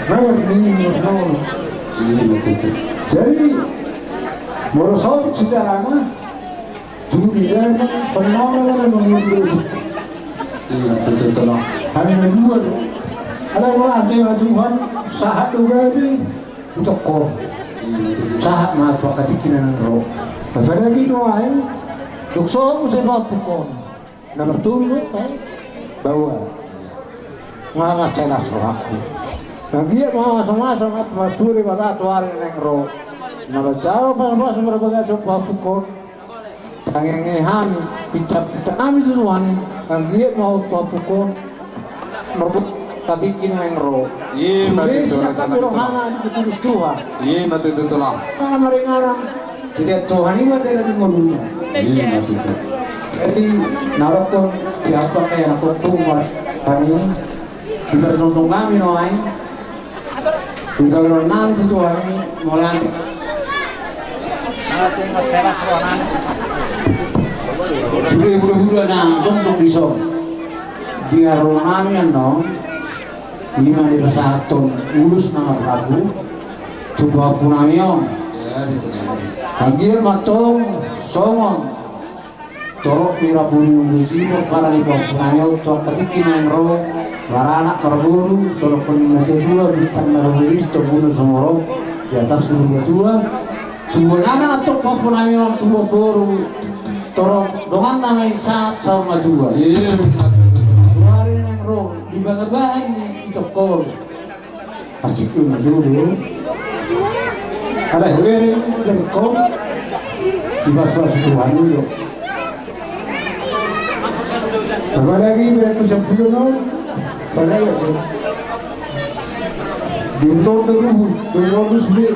Malam ini, malam. Iya, betul, betul. Jadi, molo saotik sejarahna, Tudia ma, pernah ma, pernah ma. Iya, tutu, tutu. Hami na dua do. Alai ma ate ma Tuhan, sahat do gabe, hutokko. Iya, tutu. Sahat ma tu angka tingki na ro. Apalagi do ae, dung so muse papukkon. Na martolu do, kan? Baoa. Nga, nga jelas rohangku. Anggiat ma mamasu-masu ma tu Debata tu ari na naeng ro. Na manjalo pasupasu marbagason pahompu on. Tangiangi hami, pinta-pinta nami tu Tuhan i, anggiat ma pahompu on marbut katingki na naeng ro. Ima tutu, sude sinangkap ni rohana dipatulus Tuhan. Ima tutu, Tulang. Mana maringanan, dilihat Tuhan i ma dalan ni ngoluna. Ima tutu. Jadi, na dokkon, di apa kayak anak kau tuh, mar-, kami, dipertonton kami, no, ai. Di dalam nami tu Tuhan i, mulai. Sude hula-hula na tongtong dison. Di ari nami annon, ima dipasahathon ulos na marlaku tu pahompu nami on. Anggiat ma tong songon torop ni rambu ni ulos i pomparan ni pahompu nami on tu angka tingki na naeng ro, maranak marboru, songon na tua-tua, bintang na rumiris, tombuna sumorop di atas gunung na tua. Tubuan anak antong pahompu nami on, tubuan boru, torop dongan na naeng sahat saur matua. Ima. Tu ari na naeng ro, di baga-baga ni itongkon. Asik tu na jolo. Alai hubereng, dari kau. Di bas-bas Tuhan i do. Apalagi berarti sepuluh no. Padahal ya. Di motor terus, terus be.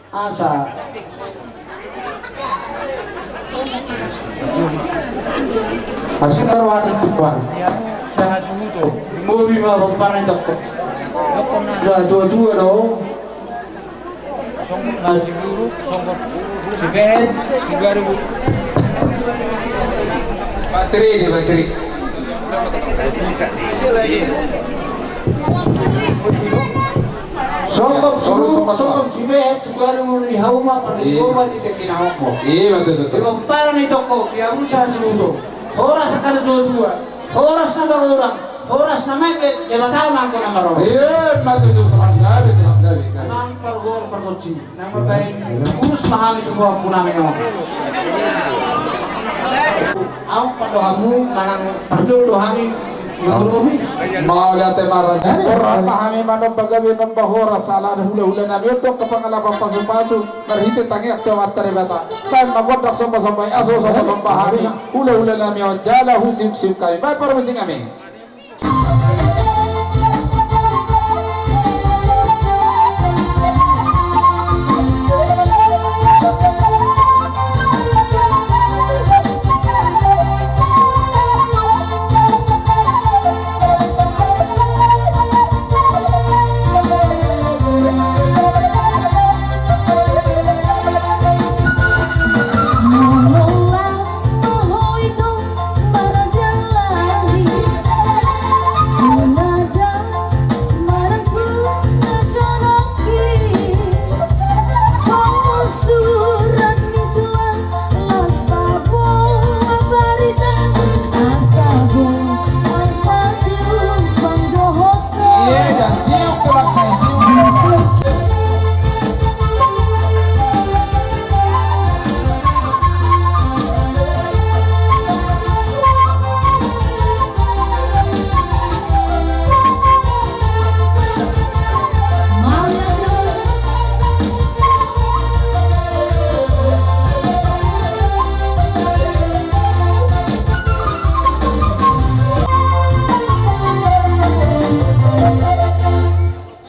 Asa. Asa taruhan itu, Bang. Mobil mah, Bang, parah itu. Udah tua-tua dong. Bateri dia, bateri. Songkop suru, songkop sibehet, tu gadung ni hauma, parlinggoman di tekinahokmo. Ima tutu. Ima parah ni toko, dia usaha suruto. Horas angka na tua-tua, horas na barorang, horas na mekbet, jala tama angka na marorang. Ima tutu, terang gabe, terang gabe. Nang pargol pargonsi, nang mambahen ulos ma hami tu pahompu nami on. Ahu pandohanmu manang parjolo do hami. Mauliate marga. Borhat ma hami manomba gabe nomba horas ala hula-hula nami on do angka pangalapan pasu-pasu marhite tangiang tu Amanta Debata. Baen ma gondang somba-somba i, asa somba-somba hami hula-hula nami on jala husiuk-siuk hami. Baen parmusik nami.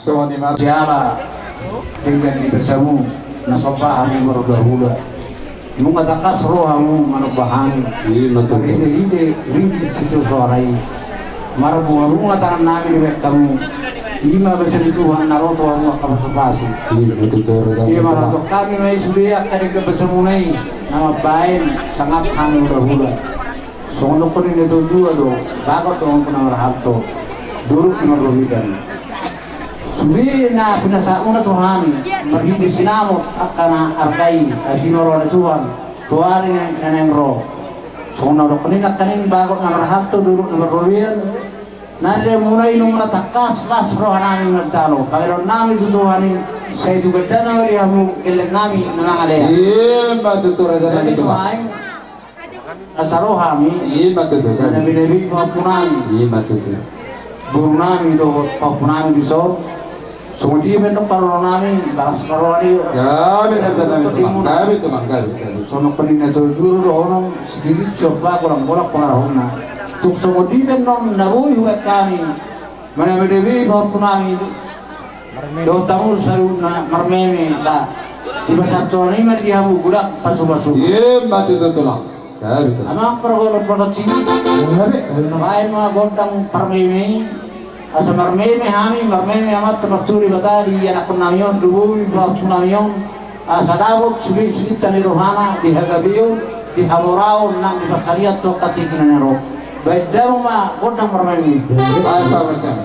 Songon i ma siala denggan ni basamu na somba hami marhula-hula. Nunga tangkas rohamu manomba hami. Ima tutu. Marhite-hite ringgit sitio soara i. Marbunga-bunga tangan nami dibahen hamu. Ima basa ni Tuhan na ro tu hamu angka pasu-pasu. Ima tutu. Ima ratok hami ma i sude angka denggan basamuna i na mambahen sangap hami hula-hula. Songon dokkon ni na tua-tua do, bagot donganku na marhalto, duruk na marrobian. Sude na pinasahatmuna tu hami marhite sinamot angka na arga i, asi ma roha ni Tuhan tu ari na naeng ro. Songon na dokkon ni nangkaning bagot na marhalto, duruk na marrobian. Na lehonmuna i nunga tangkas las roha nami manjalo. Pangidoan nami tu Tuhan i, sai tu gandana ma di hamu gelleng nami na mangalea. Ima tutu, raja nami. Jadi Tuhan, na saroha hami. Ima tutu. Na binahen pahompu nami. Ima tutu. Boru nami dohot pahompu nami dison. Songon dia pe nang parrohanami, bagas parroha ni. Gabe, gabe, gabe, gabe, gabe. Songon paninna tu juru dohonon, sidirik, siompa, golanggolang pangarahutna. Tung songon dia pe nang na boi hubaen hami, manamadamei pahompunami dohot hamu saluhutna, marmeme, ba. Dipasahat Tuhan i ma di hamu godang pasupasu. Ima tutu, Tulang. Amang pargolo pargonsi. Baen ma gondang parmeme i. Asa marmeme hami, marmeme amanta martua Debata di anakkonnami on, di boru pahompunami on. Asa dapot sude sininta ni rohana di hagabeon, di hamoraon nang di pansarian tu angka tingki na ro. Baen damang ma gondang marmeme i. Baen ma gondang.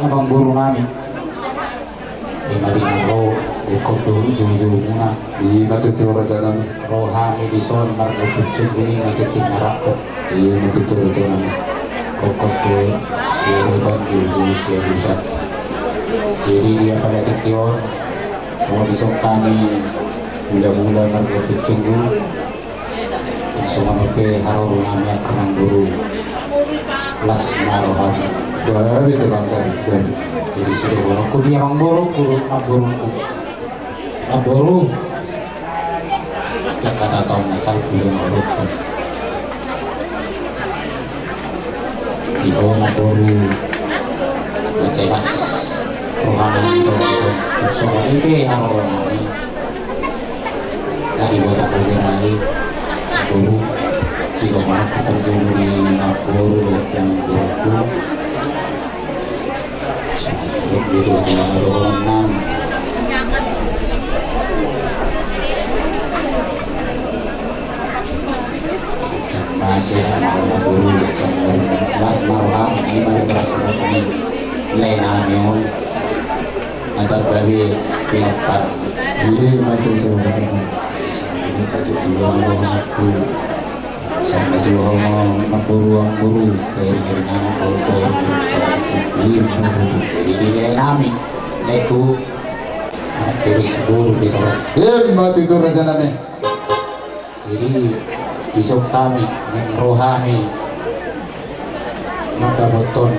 Amangboru nami. Ima di na ro, ingkon do ijo-ijo muna. Ima tutu raja nami. Ro hami dison marga Pucung i, ima tutu marangkup. Ima tutu raja nami. Ingkon do siadopan, ijo-ijo siadusan. Jadi di apala tingki on, ro dison hami hula-hula marga Pucung i. Songon on pe haroro nami angka amangboru, las ma roham. Gabe, Tulang, gabe, gabe. Jadi sude dohononku di amangborungku, amangborungku. Amangboru. Jaka tatau masal kulo na orokku. Di ho amangboru. Macemas. Rohana nang songon i pe haroro nami. Jadi buat aku berai guru, si lo mana pekerja di na guru, dan guruku. Itu tuh haroro nami. Masih ada guru, mas marham, ini mana berasal ini. Lain nami on. Antar babi pinompar. Ima tutu. Ima tutu. Ima tutu. Ima tutu. Jadi nilai nami. Leku. Terus guru kita. Ima tutu raja nami. Jadi, dison hami, naeng ro hami mandapothon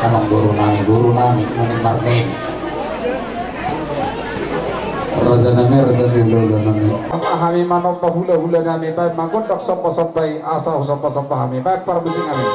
amangboru nami, boru nami, naeng marmeme. Raja nami, raja ni hulahula nami. Hami manomba hulahula nami, baen ma gondang somba-somba i, asa somba-somba hami, baen parmusik nami.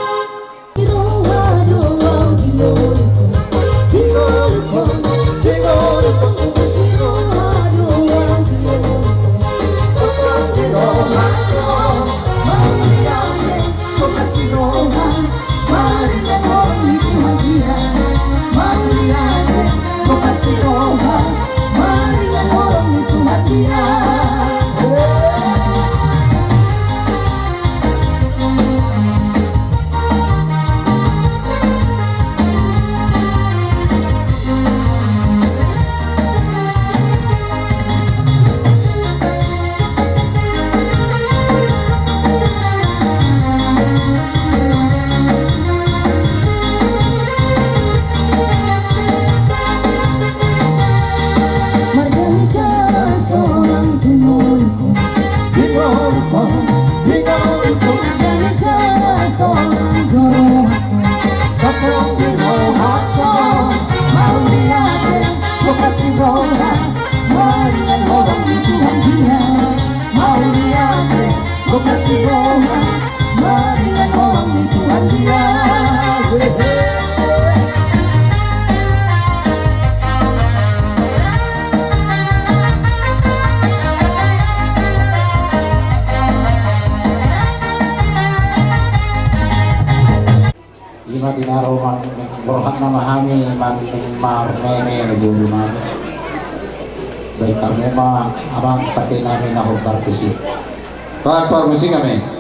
Ima di na ro ma, rohana ma hami manding marmeme boru nami. Baen hamu ma amang pande nami na hombar tusi. Baen parmusik nami.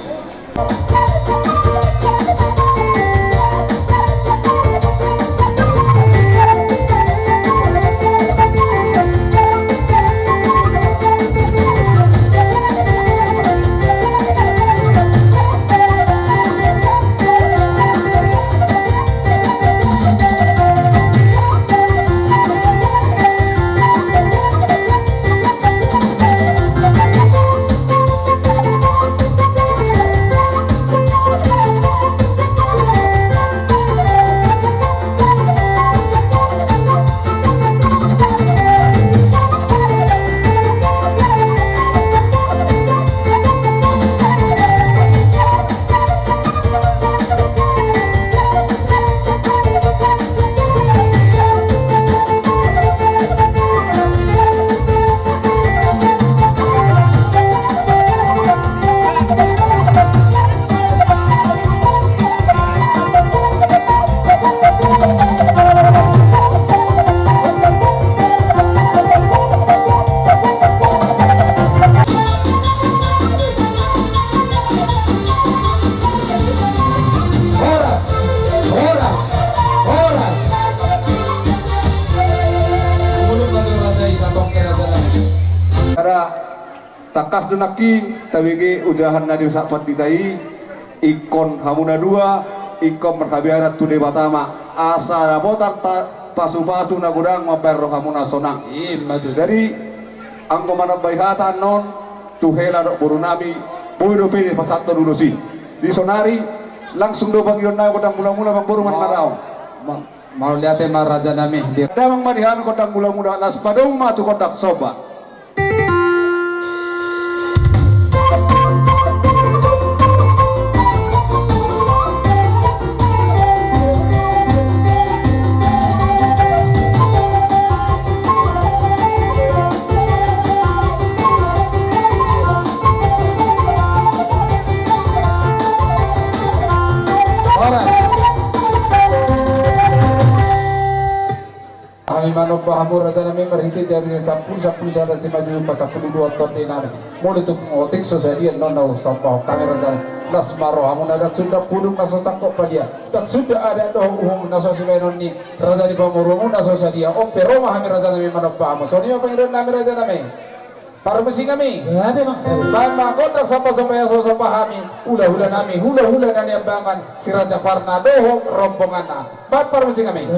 Horas, horas, horas. Muluk na tu raja i, satongkin raja nami. Sada tangkas do nangkin tabege udahan na di sahat pandita i, ingkon hamu na dua, ingkon marhabiaran tu Debata ma, asa dapotan ta-, pasupasu na godang mambahen rohamuna sonang. I ma tutu. Jadi, anggo manambai hata annon, tu hela dohot boru nami, boi dope dipasahathon ulos i. Di sonari, langsung do pangidoan nami gondang mulamula, amangboru, marnaung. Ma-, mauliate ma raja nami. Damang ma di hami gondang mulamula, laos padomu ma tu gondang somba. Horas. Hami manomba hamu raja nami marhite jari sampulu, sampulu sada, simanjujung ma sampulu dua, tonti nami. Molo tung otik so sadia annon na husombahon hami raja nami. Las ma rohamuna, ndang suda pudung na so sangkot padia, ndang suda adat dohot uhum na so sibahenon ni raja ni pamoruonmuna so sadia. On pe ro ma hami raja nami manomba hamu. Songon i ma pangidoan nami raja nami. Parmusik nami. Baen ma gondang somba-somba na so somba hami, hula-hula nami, hula-hula na niambangan, Si Raja Parna dohot rombonganna. Baen parmusik nami.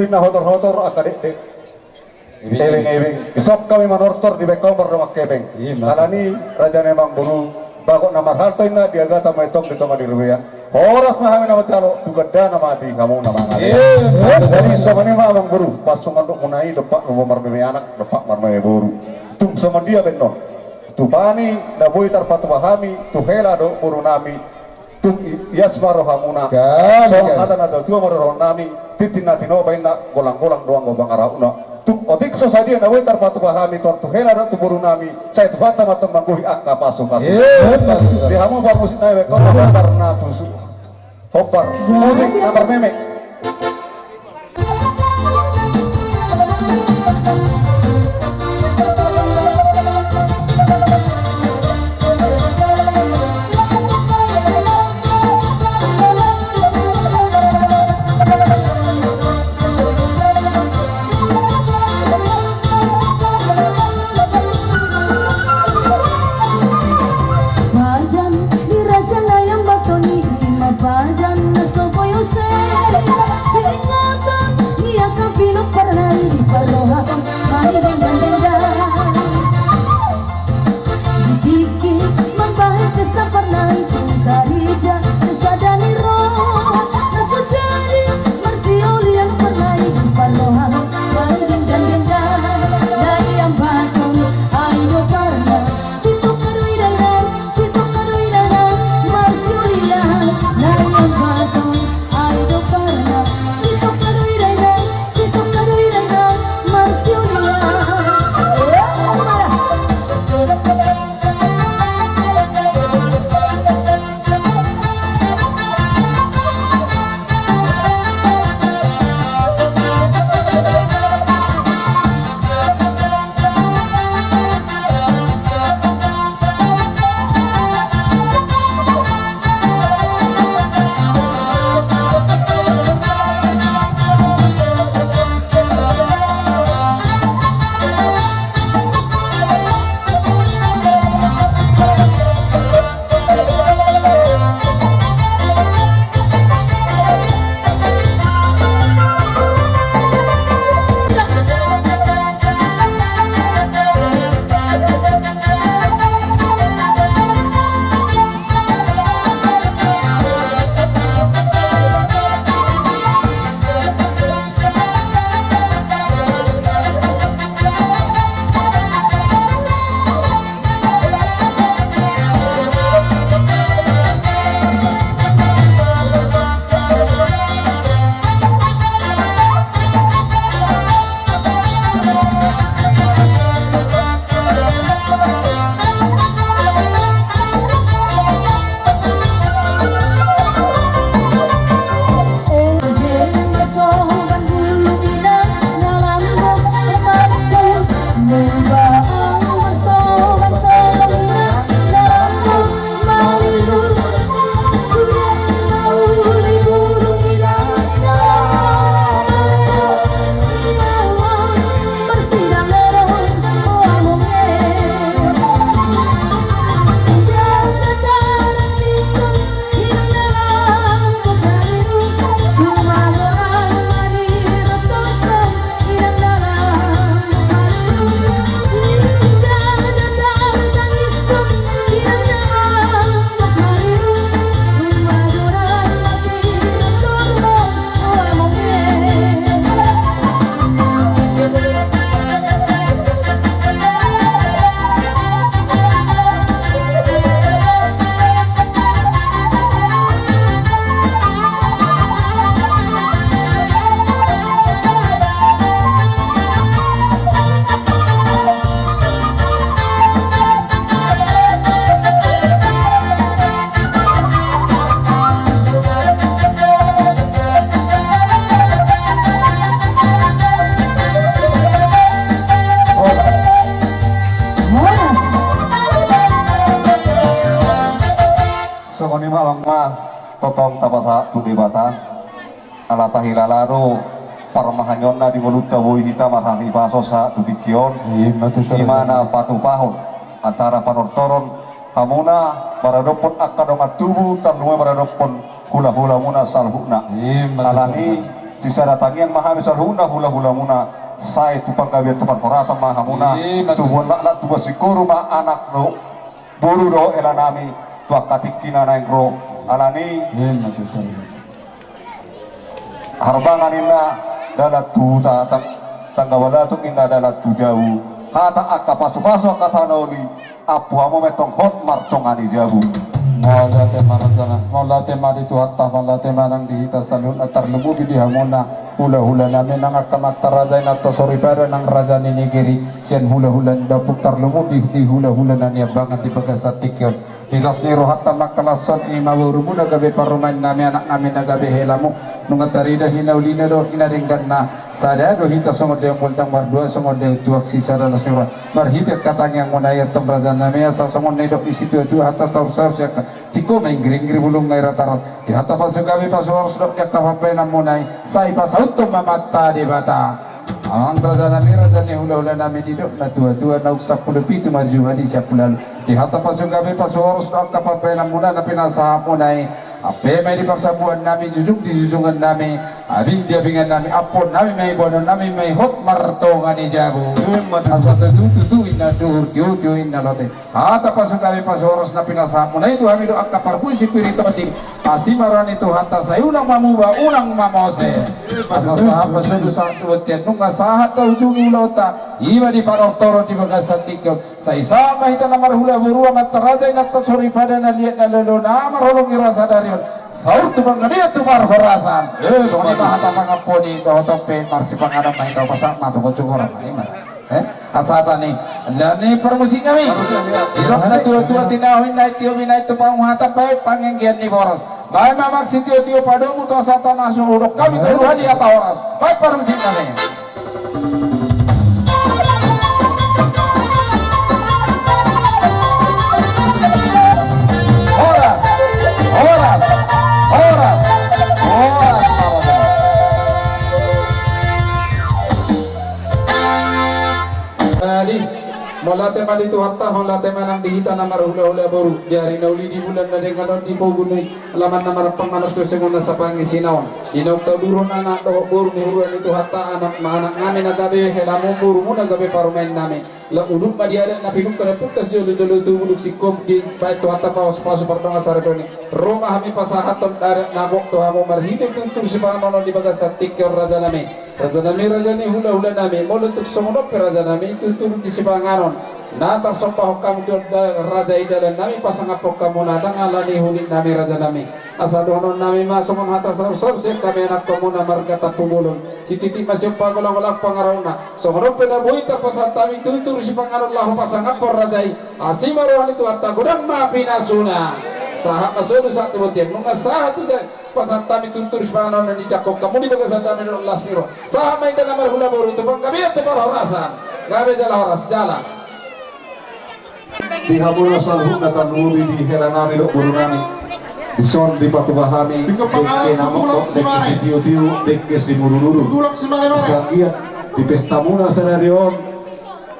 Ninna hotor-hotor angka dekdek, ebeng-ebeng. Dison hami manortor dibahen hamu mardongan hepeng. Alani raja ni amangboru, bagot na marhalto ninna diagatan ma i tong di tonga ni robean. Horas ma hami na manjalo, tu gandana ma di hamu na mangalean. Jadi songon i ma amangboru, pas songon dok muna i, dompak lomo marmeme anak, dompak marmeme boru. Tung songon dia bahenon? Tu hami na boi tarpatupa hami, tu hela dohot boru nami, tung ias ma rohamuna. Songon hata ni natuatua ma dohonon nami, tintin na tinopa inna, golang-golang do anggo pangarahutna. Tung otik so sadia na boi tarpatupa hami, tu hela dohot tu boru nami, sai Tuhanta ma tong manggohi angka pasupasu. Di hamu parmusik nami, bahen hamu parna tusu. Hombar, musik na marmeme. Badan ni raja na iambaton i ma badan na so boi use. Siringoton ni angka pinompar na i diparrohahon ma i denggan-denggan. Di tingki mambahen pesta parna i tung tarida tu sada ni roha na so jadi marsiolian parna i diparrohahon ma i denggan-denggan. Na iambaton ai do parna. Sitongka do i dainang, sitongka do i dainang, marsiolian. Na iambaton ai do parna. Sitongka do i dainang, sitongka do i dainang, marsiolian. Songon i ma amang ma, tongtong tapasahat tu Debata. Ala tahilala do parmahanionna di ngolunta, boi hita marhahipason sahat tu tingki on. Ima tutu. Ima na patupahon acara panortoron hamuna maradophon angka dongan tubu, tarlumobi maradophon hulahulamuna saluhutna. Ima tutu. Alani Sisada tangiang ma hami saluhutna hulahulamuna, sai tu panggabean tu parhorasan ma hamuna. Ima tutu. Tubuan laklak tubuan singkoru ma anak dohot boru dohot helanami tu angka tingki na naeng ro. Alani i, ima tutu, harbangan ninna dalan tu huta, tang-, tangga balatuk ninna dalan tu jabu. Hata angka pasupasu angka tano ni, ampu hamu ma antong hot martonga ni jabu. Mauliate ma raja nami, mauliate ma di Tuhanta, mauliate ma nang di hita saluhutna, tarlumobi di hamuna hulahulanami nang angka amanta raja, inanta soripada nang raja ni negeri sian hulahula ni dapot, tarlumobi di hulahula na niambangan di bagasan tingki on. Di las ni rohanta mangkalashon, ima borumuna gabe parumaennami, anaknami na gabe helamu, nunga tarida hinaulina dohot hinadengganna. Sada do hita songon daion, mardua songon daion tuak, sisada las ni roha. Marhite angka tangiangmuna i antong rajanami, asa songon na nidok ni situatua, hata saursaur sian angka tingko ma inggiringgir, bulung ma i ratarat. Di hata pasugabe pasuhoras dohot di angka pambahenanmuna i, sai pasauthon ma amanta Debata. Amang rajanami, raja ni hulahulanami, didok na tuatua, naung sampulu pitu marjumadi sian pulalu. Di hata pasugabe pasuhoras dohot angka pambahenanmuna na pinasahatmuna i, ampe ma i di parsambuannami, jujung di jujungannami, abing di abingannami, ampuonnami ma i, boanonnami ma i hot martonga ni jabu. Ima tutu. Asa tutu tutu inna duhur, tiu tiu inna lote. Hata pasugabe pasuhoras na pinasahatmuna i tu hami dohot angka parbue sipir i tondi, asi ma roha ni Tuhanta, sai unang ma muba unang ma mose. Asa sahat ma solu sahat tu bontean, nunga sahat taujungi ulaonta, ima di panortoron di bagasan tingki on. Sai sahat ma hita na marhula boru, amanta raja, inanta soripada, na liat na lolo, na marholong i roha sadari on, saur tu panggabean tu parhorasan. Songon i ma hata pangamponi, dohot on pe marsipanganon ma hita, pasahat ma tu gonjong, ima. Eh? Asa hata ni, na ni parmusiknami. Didok na tuatua, tinahu inna i, tio inna i, tu panguhatan baen panganggian ni boras. Baen ma amang sitiotio padomu tu hasahatan na so hudok hami tolu hali hata horas. Baen parmusiknami. Horas, horas, horas, horas. Jadi, mauliate ma di Tuhanta, mauliate ma nang di hita na marhulahula boru, di ari na uli, di bulan na denggan on, di pogu ni alaman na marampang, na martua songon na sapangisina on. Di naung taudurhon anak dohot boru ni huria ni Tuhanta, anak ma anaknami na gabe helamu, borumuna gabe parumaennami. Laho udut ma di adat na pinungka, na pintas jolo-jolo tubu, dungkon singkop dibaen Tuhanta, pasupasu pardongan saripeon i. Ro ma hami pasahathon adat na gok tu hamu marhite tutur sipanganon on di bagasan tingki on, rajanami. Rajanami, raja ni hulahulanami, molo tung songon on pe rajanami, tutur di sipanganon na tarsombahon hamu tu raja i, dalannami pasangaphon hamu na ndang ala ni hulitnami, rajanami. Asa dohononnami ma songon hata saursaur sian hami anakkonmuna marga Tampubolon. Sititi ma sian pangolangolangkon pangarahutna. Songon on pe na boi tarpasahat hami tutur sipanganon laho pasangaphon raja i, asi ma roha ni Tuhanta, godang ma pinasuna. Sahat ma solu sahat tu bontean, nunga sahat tu ja-, pasahat hami tutur sipanganon na nijangkon hamu di bagasan dame dohot las ni roha. Sahat ma hita na marhula boru tu panggabean tu parhorasan. Gabe jala horas, jala. Di hamuna saluhutna, tarlumobi di helanami dohot borunami. Dison dipatupa hami dengke na mokok, dengke sitiotio, dengke simudurudur. Asa anggiat di pestamuna sadari on,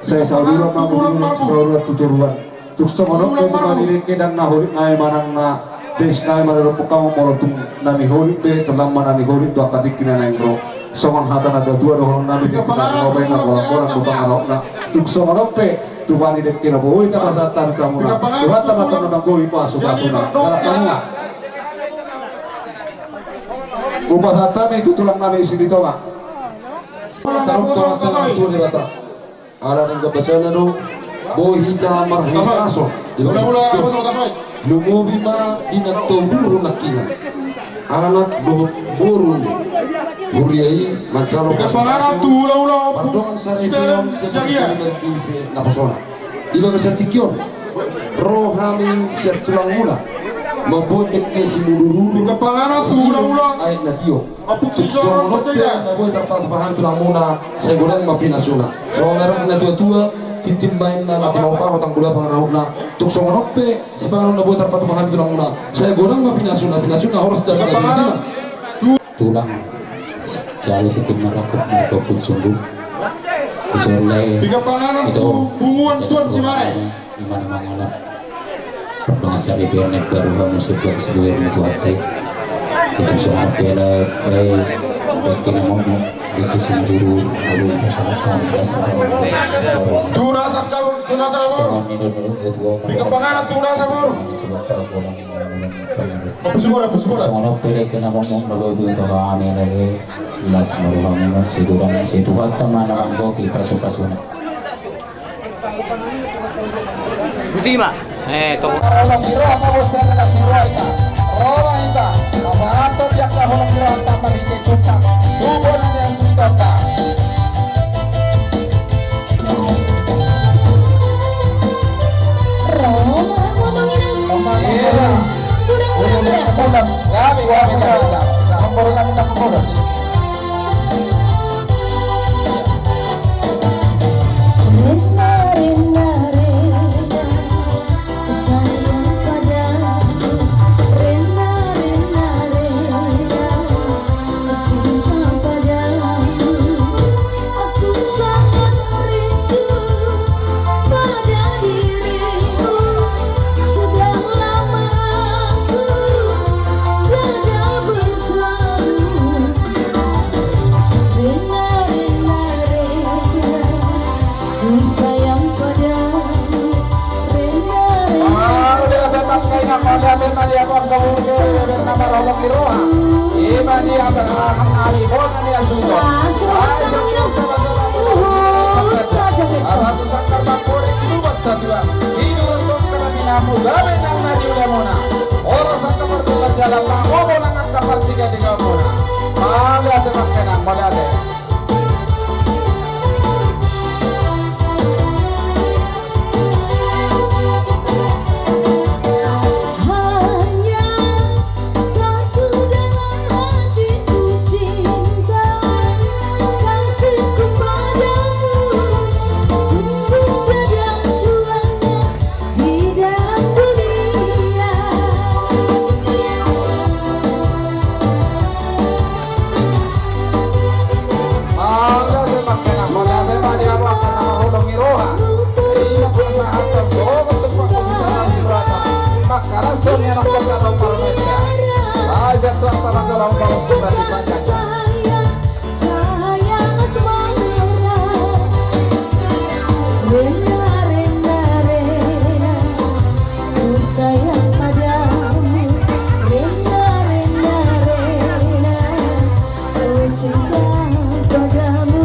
sai saluran ma mangudurhon, saluran tu toruan. Tung songon on pe tupa ni dengke, ndang na holit nai manang na deis nai maradophon hamu, molo tung na niholit be, tolhas ma na niholit tu angka tingki na naeng ro. Songon hata na tuatua dohononnami, tung songon on pe tupa ni dengke na boi tarpasahat hami tu hamuna. Tuhanta ma antong na manggohi pasupasuna. Jala hamuna. Hupasahat hami tu tulangnami Silitonga. Ala denggan basana do boi hita marhahipason. Lumobi ma di na taudurhon nangkiningan, anak dohot boru ni huria i manjalo pardongan saripeon sian na posona. Di bagasan tingki on ro hami sian tulangmuna mamboan dengke simudurudur, siaet na tio. Tung songon on pe na boi tarpatupa hami tulangmuna, sai godang ma pinasuna. Songon na nidok ni na tuatua, tintin ma inna na timaopaho, tanggula pangarahutna. Tung songon on pe sipanganon na boi tarpatupa hami tulangmuna, sai godang ma pinasuna, pinasuna horas jala gabe. Tulang, jalo tintin marangkup, marangkup sungguh. Dison lae. Piga panganon tu bunguan tuan si mare. Ima na mangalap pardongan saripeon, naeng baru hamu sian bagas goar ni Tuhanta i. Tung songon on pe lae, Tuna sangkal, tuna sangkal. Pinggan panganan, tuna sangkal. Pusu bola, pusu bola. Songon on pe dengke na mongmong na lobi tu hami na le. Las maruham na sidurang situhata mana manggoki pasu-pasuna. Buti ma. Eh, tong. Holong ni roha ma bos, adalah si roha ita. Roha ita. Pasahathon di angka holong ni roha ta marhite tukang. Tu bona ni asutonta. Roha ma bos, adalah si roha ita. Iya. Udah, udah, udah. Gabe, gabe, gabe. Gabe. Rena, rena, rena, ku sayang padamu. Rena, rena, rena, ku cinta padamu. Aku sangat rindu pada dirimu. Sudah lama aku tiada bertemu. Rena, rena, rena, ku sayang padamu. Rena, rena. Mauliate ma angka inang, mauliate ma di hamu angka boru, bebek na marholong ni roha. Ima di hamu angka bona ni asuton. Ai satu angka basa lamu. Asa tu sangkar mangkoring luas satua. Sidurang tongka na binamu, gabe nang na di ulamuna. Horas angka pardalan-dalan, mangomo nang angka partiga-tigamuna. Mauliate ma angka inang, mauliate. Hanya satu dalam hatiku cinta, kasihku padamu, sungguh tiada duanya. Di dalam dunia. Mauliate ma angka inang, mauliate ma di hamu angka na marholong ni roha. Ia pasahathon songon tumpak posisi na sirata. Mangkarashon ni anak kota Dombar Meja. Raja tuan sama dalam balas sudah dipakai. Cahaya asmara. Rena, rena, rena, ku sayang padamu. Rena, rena, rena, ku cinta padamu.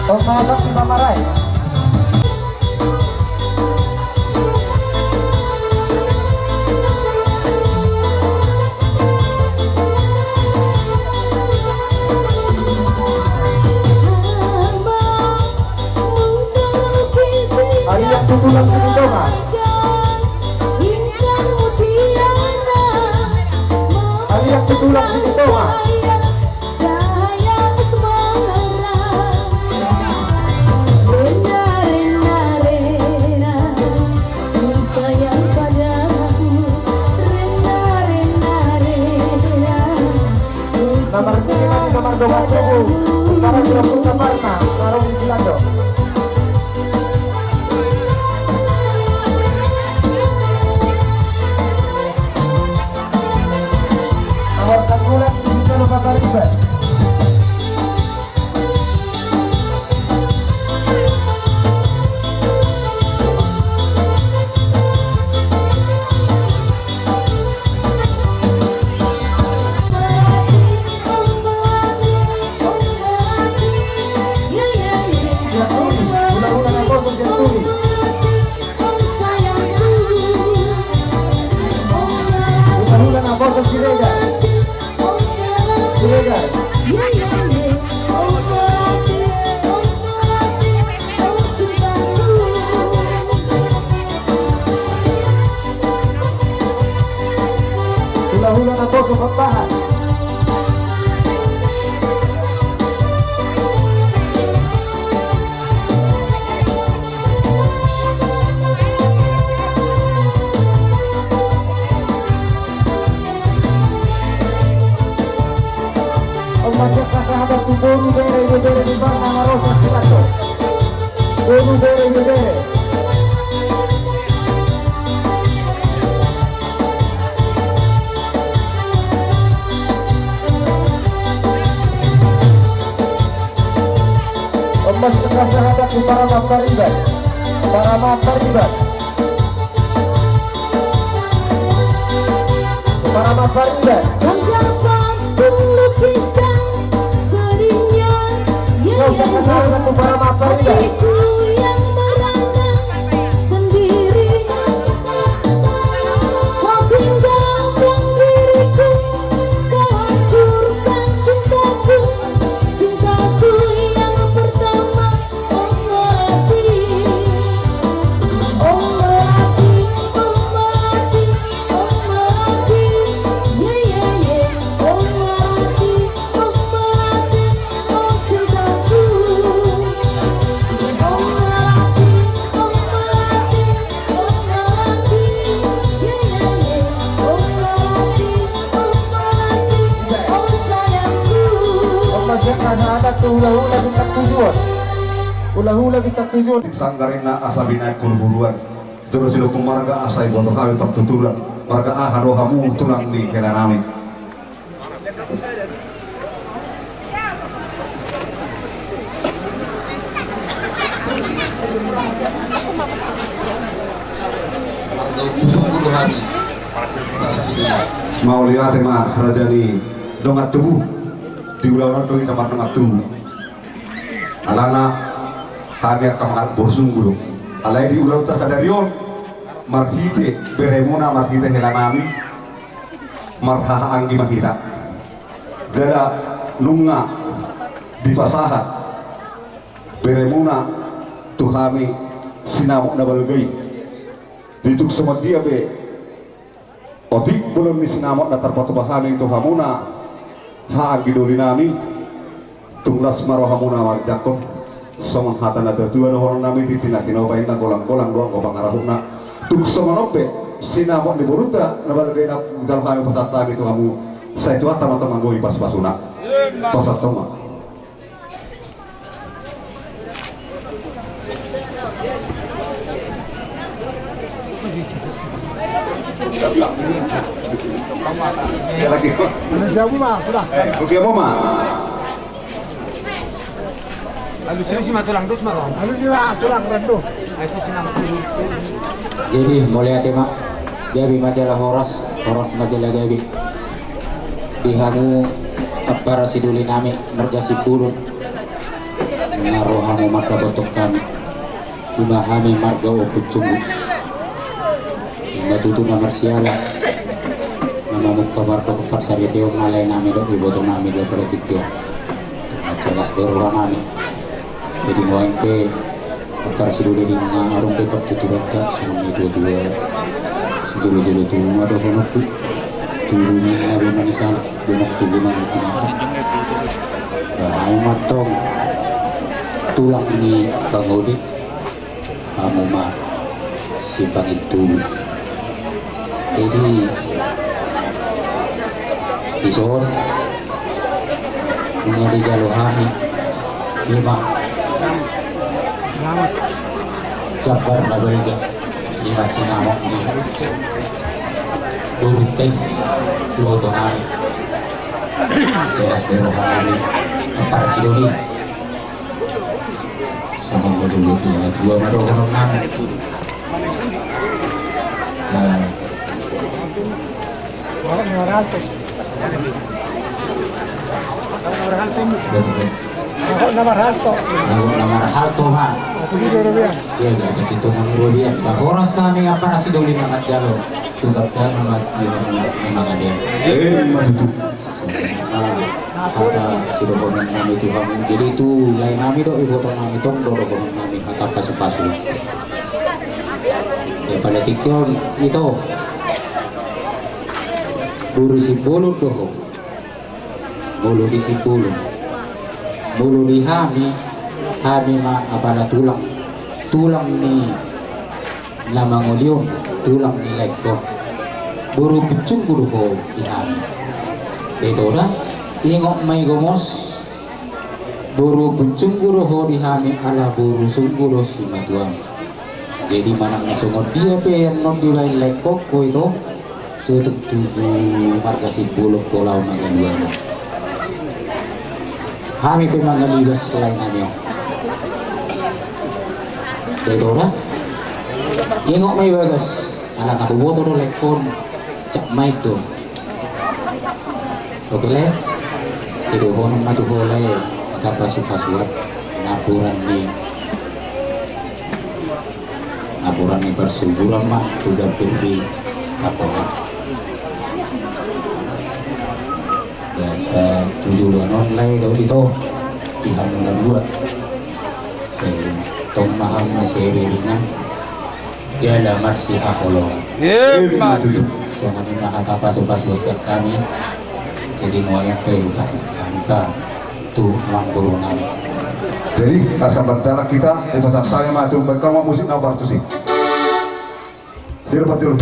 Tong masak di pamarai. Aliak tu tulang Silitonga. Aliak tu tulang Silitonga. Na marpingan, na mardongan tubu, utara Surakarta, Parna, Karung di Silando. Awal sakulan di Salo Pasariban. Sianturi, hula-hula naposo Sianturi. Hula-hula naposo Siregar. Siregar. Boru bere, ibebere, di bang na marosa silato. Boru bere, ibebere. Emas kasahatan tu para mapariban. Para mapariban. Para mapariban. Raja patung lukiskan sedihnya. Kau siapa sana tu para mapariban? Hatiku yang merana sendiri. Kau tinggalkan diriku. Kau hancurkan cintaku. Cintaku yang pertama. Hula-hula bintang tujuh. Hula-hula bintang tujuh. Sanggar inna asa binaen huru-huruan. Jolo sidok marga asa iboto hami partuturan. Marga aha do hamu tulang ni hela nami. Marga Ompusunggu do hami. Mauliate ma raja ni dongan tubu. Di ulaon on do hita mardongan tubu. Alana hami angka mangalap boru sunggu do. Alai di ulaonta sadari on marhite beremuna marhite hela nami marhaha anggi ma hita. Jala nunga dipasahat beremuna tu hami sinamot na balga i. Di tung songon dia pe otik bolon ni sinamot na tarpatupa hami tu hamuna haha anggi doli nami. Tung las ma rohamuna manjangkon songon hata na tuatua dohonon nami, tintin na tinopa inna, golang-golang do anggo pangarahutna. Tung songon on pe sinamot ni borunta na balga i na jalo hami pasahat hami tu hamu, sai Tuhanta ma tong manggohi pasupasuna. Pasahat ma. Ada siapa ma, sudah. Eh, oke, mau ma. Alusi ma tulang, dos ma tulang. Alusi ma tulang, dos. Jadi mauliate ma, gabe ma jala horas, horas ma jala gabe. Di hamu ampara sidoli nami marga Simbolon. Na ro hamu mandapothon hami. Ima hami marga Ompusunggu. Ima tutu na marsiala. Na mamungka mardongan parsaripeon ma lae nami dohot iboto nami di apala tingki on. Mansai las do roha nami. Jadi nuaeng pe ampara sidoli nunga adong be partuturanta songon i tuatua. Sijolojolo tubu ma dohononku. Tubu ni na be manisala. Donok tubu na be manisala. Bah hamu ma tong tulang ni pangoli. Hamu ma sipangintubu. Jadi dison nunga dijalo hami ima jambar na balga, ima sinamot ni borunta i, iboto nami. Jelas do roha nami ampara sidoli. Sama modul itu ya, dua ma dohonon nami. Nah. Betul. Ahok na marhalto. Ahok na marhalto ma. Iya, iya, tapi itu nang robian. Bah horas hami ampara sidoli na manjalo. Tugak dan amat di mangadean. Eh, matutu. Hata sidohonon nami tu hamu. Jadi tu lae nami dohot iboto nami tong do dohonon nami hata pasupasu. Di apala tingki on ito. Boru Simbolon do ho. Molo di Simbolon. Molo di hami, hami ma apala tulang. Tulang ni na mangoli on, tulang ni laengkon. Boru Ompusunggu do ho di hami. Ito da, ingot ma i gomos. Boru pun sunggu do ho di hami ala boru sunggu do simatuam. Jadi manang na songon dia pe annon dibaen laengkon ho ito, sotung tu marga Simbolon ho laho mangalua. Hami pe mangalibas lae nami on. Ito da. Ingot ma i bagas. Ala na huboto do laengkon. Cap main do. Oke lae. Jadi dohonon ma tu ho lae. Tapa suka suat. Napuran ni. Napuran ni persuburan ma. Tu dapur di. Tapola. Biasa tujuan on lae dau ito. Di hamu na dua. Sai tong ma hamu na seri ringan. Jala marsihaholongan. Ima tutu. Songon i ma hata pasupasu sian hami. Jadi nuaeng pe hupasupasu hami tu amang boru nami. Jadi asa mardalan hita, dipasantabi ma tu baen hamu musik na partusi. Sirpat dulu.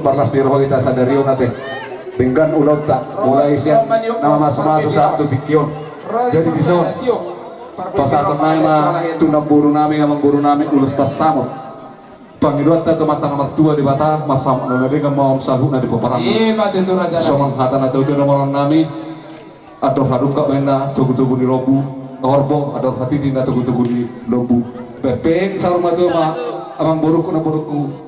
Parlas ni roha hita sadari on ate. Denggan ulaonta mulai sian na mamasumasu sahat tu tingki on. Jadi dison pasahaton nami ma tu namboru nami, amang boru nami, ulos pansamot. Pangidoanta tu Amanta na martua Debata, mansamot na denggan ma on saluhutna di pomparanmu. Ima tutu raja. Songon hata na tutu na molan nami. Andor hadungka ma inna togutogu ni lombu, horbo andor hatiti na togutogu ni lombu. Baen pe saur matua ma amang borungku, namborungku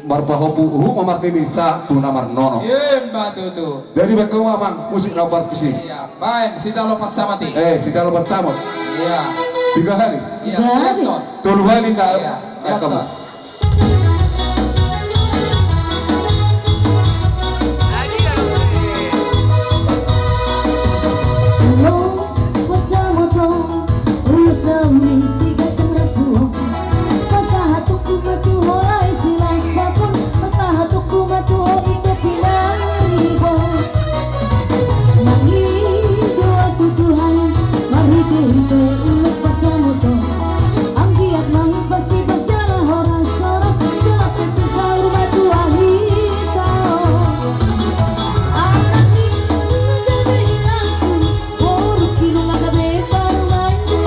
marpahompu, huhut ma marnini sahat tu na marnono. Ima tutu. Jadi baen hamu amang musik na partusi. Iya, baen sijalo pansamot i. Eh, sijalo pansamot. Iya. Tiga hali. Iya. Tolu hali na. Iya. Ulos pansamot on, ulos na uli si gajang rambu on. Pasahatonku ma tu ho lae Silasap on, pasahatonku ma tu ho ito pinaribot. Mangido au tu Tuhan, marhitehite ulos pansamot on. Anggiat ma hita sipasjala horashoras, jala pintor saur matua hita. Anak ni gabe inangku, borungki nunga gabe parumaenku.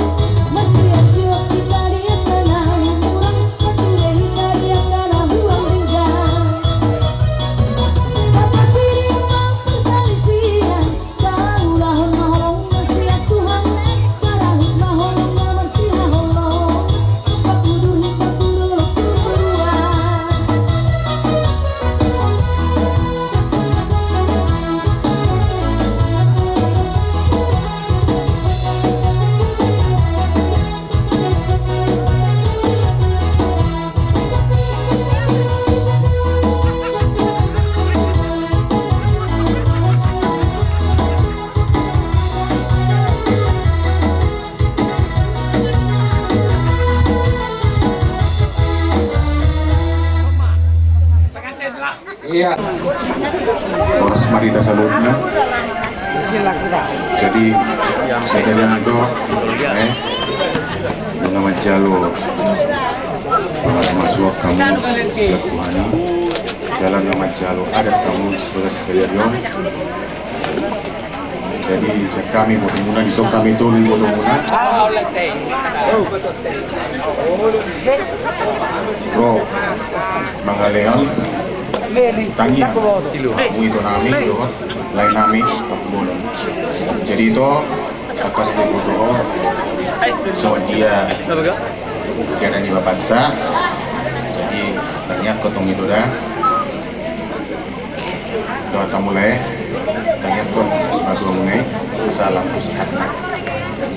Marsianjuan hita di angka na umurang, marture hita di angka na hurang denggan. Tapasiri ma parsalisian. Iya. Horas Marita saluhutna. Jadi, sadarion ito, eh, na manjalo pasu-pasuon hamu sian Tuhan i, jala na manjalo adat hamu sebagai sadarion. Jadi, sian hami botomuna, dison hami tolu botomuna ro mangalean tangiang hamu itonami dohot laenami Tampubolon. Jadi ito, tangkas do huboto ho songon dia angka ni bapanta. Jadi tangiangkon tong ito da. Dohot hamu lae, tangiangkon simatua muna i, asa lam tu sehatna.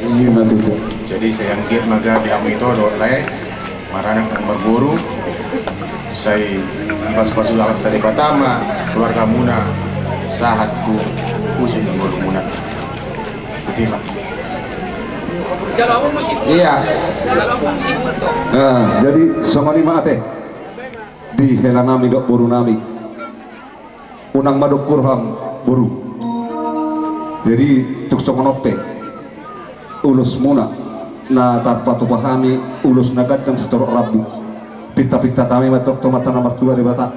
Ima tutu. Jadi sai anggiat ma gabe hamu ito dohot lae, maranak nang marboru, sai dipasu-pasu Amanta Debata ma keluargamuna sahat tu ujung ni ngolumuna. Botima. Iya. Nah, jadi songon i ma ate di helanami dohot borunami. Unang madungkur hamu boru. Jadi tung songon on pe ulosmuna na tarpatupa hami ulos na ganjang sitorop rambu. Pinta-pintanami ma tong tu Amanta na martua Debata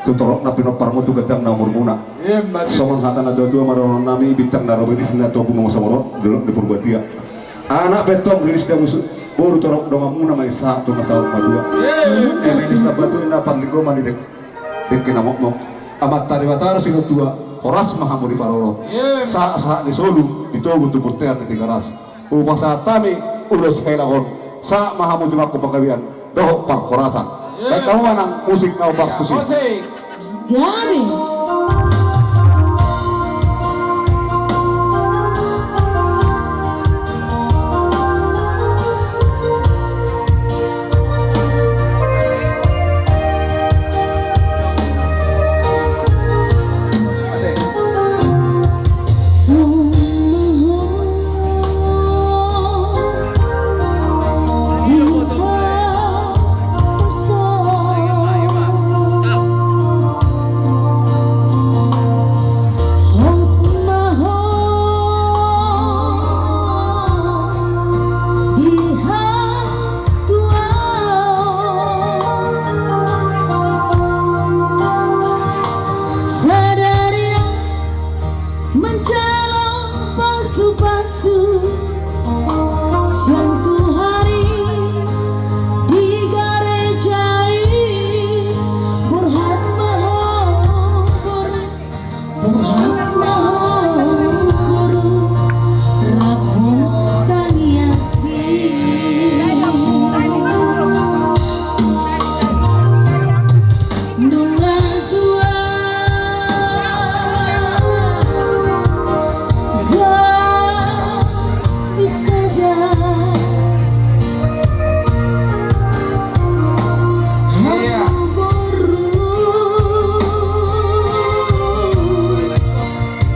tu torop na pinomparmu tu ganjang na umurmuna. Songon hata na tua-tua ma dohononnami, bintang na ro riris na tua gunung saborot dolok di Purbatia. Anak pe tong riris dabu boru torop donganmuna ma i sahat tu na saur matua. Eme ni Sitambatuak na parlinggoman ni dengke na mokmok. Amanta Debata do sinatua, horas ma hamu diparorot. Sahat-sahat ni solu di togu tu bontean ni Tigaras. Hupasahat hami ulos hela on, sahat ma hamu jumangku panggabean dohot parhorasan. Baen hamu ma nang musik na umpar tusi. Gabe. Sadari on manjalo pasu-pasu sian Tuhan i di gareja i. Borhat ma ho boru, borhat ma ho boru, rap tangiang i. Nunga tua, nunga bisa ja. Iya. Hamu boru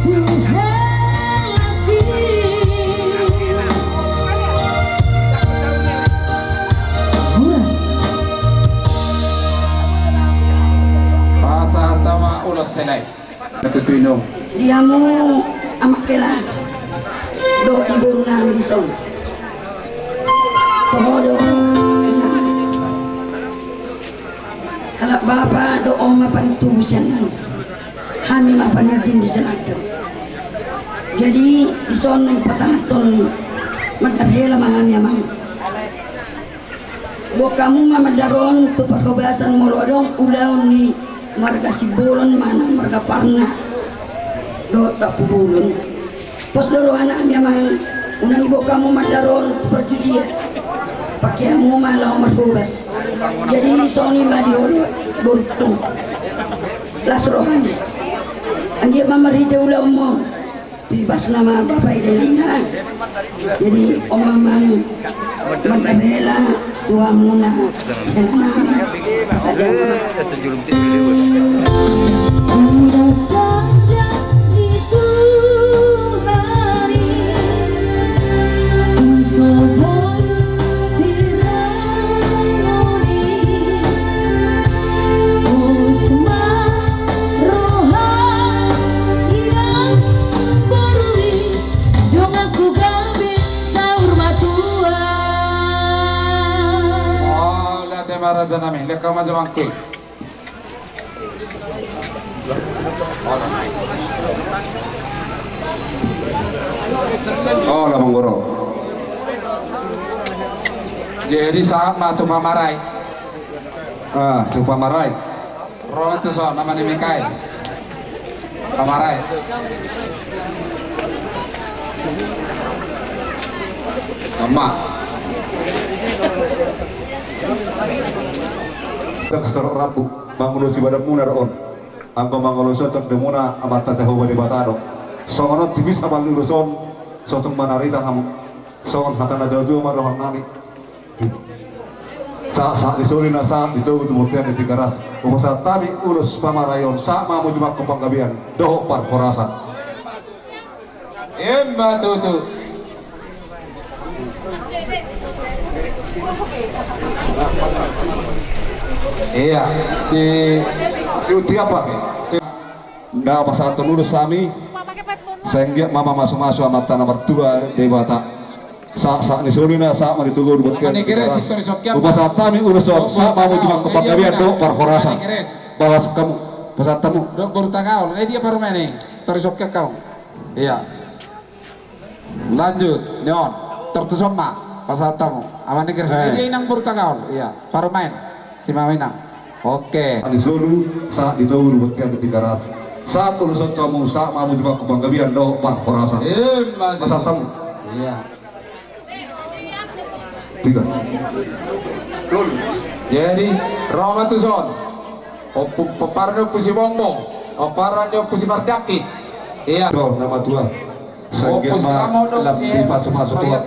tu hela i. Horas. Pasahat ma ulos hela i. Di hamu amak hela dohot di boru nami dison. Toho do. Halak bapa do, on ma panutubu sian nami. Hami ma panundun di sian adat. Jadi dison naeng pasahathon mandar hela ma hami, amang. Boan hamu ma mandar on tu parhobasan molo adong ulaon ni marga Simbolon manang marga Parna dohot Tampubolon. Pos do rohanami, amang, unang diboan hamu mandar on tu parjujian. Pake hamu ma laho marhobas. Jadi songon i ma di ho do, borungku. Las rohana. Anggiat ma marhite ulaonmuna on. Bebas nama bapa i dainang na. Jadi on ma, amang, mandar hela tu hamuna. Raja nami, lehon ma jumangku i. Olo, manggoro. Jadi sahat ma tu pamarai. Ah, tu pamarai. Ro ma tuson, nama ni Mikael. Pamarai. Ama. Tengah torop rambu, mangulosi badanmuna do on. Anggo mangulosi on tondimuna Amanta Jahowa Debata do. Songon on tipis amal ni ulos on, so tung manarita hamu. Songon hata na tuatua ma dohonon nami. Sahat, sahat ni soli na sahat di togu tu bontean di Tigaras. Hupasahat hami ulos pamaraion, sahat ma hamu jumangkon panggabean dohot parhorasan. Ima tutu. Iya, si, si Uti apa? Si, na pasahathon ulos hami. Sai anggiat ma mamasumasu Amanta na martua Debata. Sahat, sahat ni soli na sahat ma di togu tu bontean di Tigaras. Hupasahat hami ulos on, sahat ma hamu jumangkon panggabean dohot parhorasan. Balas kamu, pasahat hamu. Dohot boru Tagaol, eh, dia parumaen i. Tori sokke kau. Iya. Lanjut, ni on. Tor tuson ma, pasahat hamu. Ama ni Keres. Eh. Dia inang boru Tagaol. Iya, parumaen. Si mama inang. Oke. Sahat ni solu, sahat di togu tu bontean di Tigaras. Sahat ulos on tu hamu, sahat ma hamu jumangkon panggabean dohot parhorasan. Ima tutu. Pasahat hamu. Iya. Tiga. Tolu. Jadi, ro ma tuson. Ompu, pomparan ni Ompu Sibongbong. Pomparan ni Ompu Sipardangki. Iya. Tuson, nama tua. Sai anggiat ma lam dipasupasu Tuhan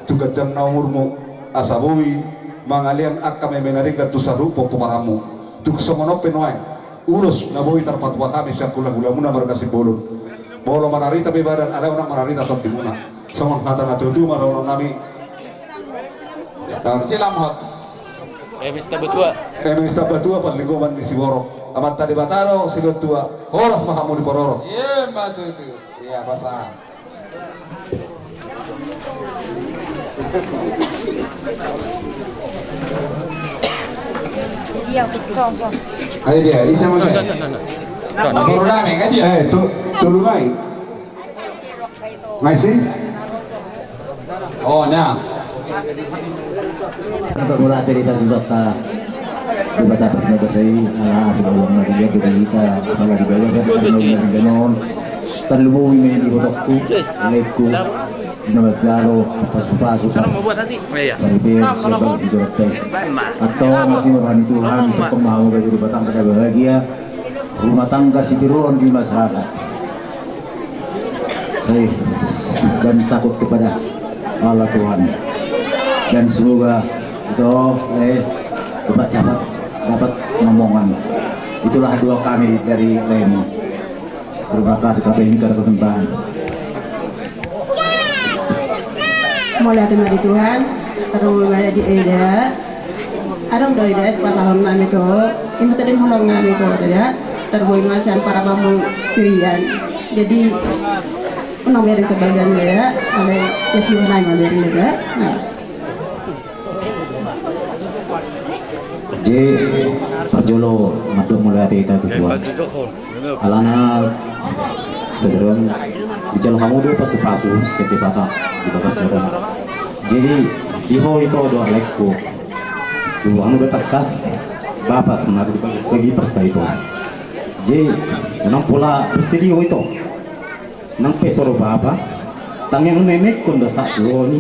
tu ganjang na umurmu. Asa boi mangalean angka meme na denggan tu saluhut pomparanmu. Tung songon on pe nuaeng. Ulos na boi tarpatupa hami sian hulahulamuna marga Simbolon. Molo manarita pe badan, alai unang manarita tondimuna. Songon hata na tuatua ma dohonon nami. Silamhot. Eme Sitabatua. Eme Sitabatua, parlinggoman ni siborok. Amanta Debata do silehon tua. Horas ma hamu diparorot. Ima tutu. Iya, pasahat. Iya, so, so. Ayo dia, ise muse. Nah, nah, nah, nah. Baru rame kan dia? Eh, tu, tolu nai. Nai si? Oh, nah. Mauliate di hita tu Debata, Debata parmagasa i, ala asi bolon na di hita, apalagi bagasan na di ganon. Tarlumobi ma i di ibotongku, laengku, na manjalo pasupasu, saripeon sian bagas ni jolanta i. Antong asi ma roha ni Tuhan, itongtong ma hamu gabe rumah tangga na bahagia, rumah tangga sitiruon di masyarakat. Sai, dan takut kepada Allah Tuhan. Dan semoga itu, eh, cepat-cepat dapat ngomongan. Itulah doa kami dari laengmu. Terima kasih, kata ini kata tentang. Mauliate ma di Tuhan, tarlumobi ma di eda. Adong do eda sipasahaton nami tu, ima tadi mulak nami tu eda. Tarlumobi ma sian parapamu sirian. Jadi, unang biarin sebagian eda, ale ya sudah nai ma biarin eda. Nah. Jadi, parjolo mandok mauliate hita tu Tuhan. Alana sadarion dijalo hamu do pasupasu sian Debata di bagas ni roha. Jadi di ho ito do, laengku, tubu hamu do tangkas bapa sebenarnya di bagas bagi parsahiton. Jadi unang pola bersedih ho ito. Nang pe so ro bapa, tangiang na inengkon do sahat tu son i.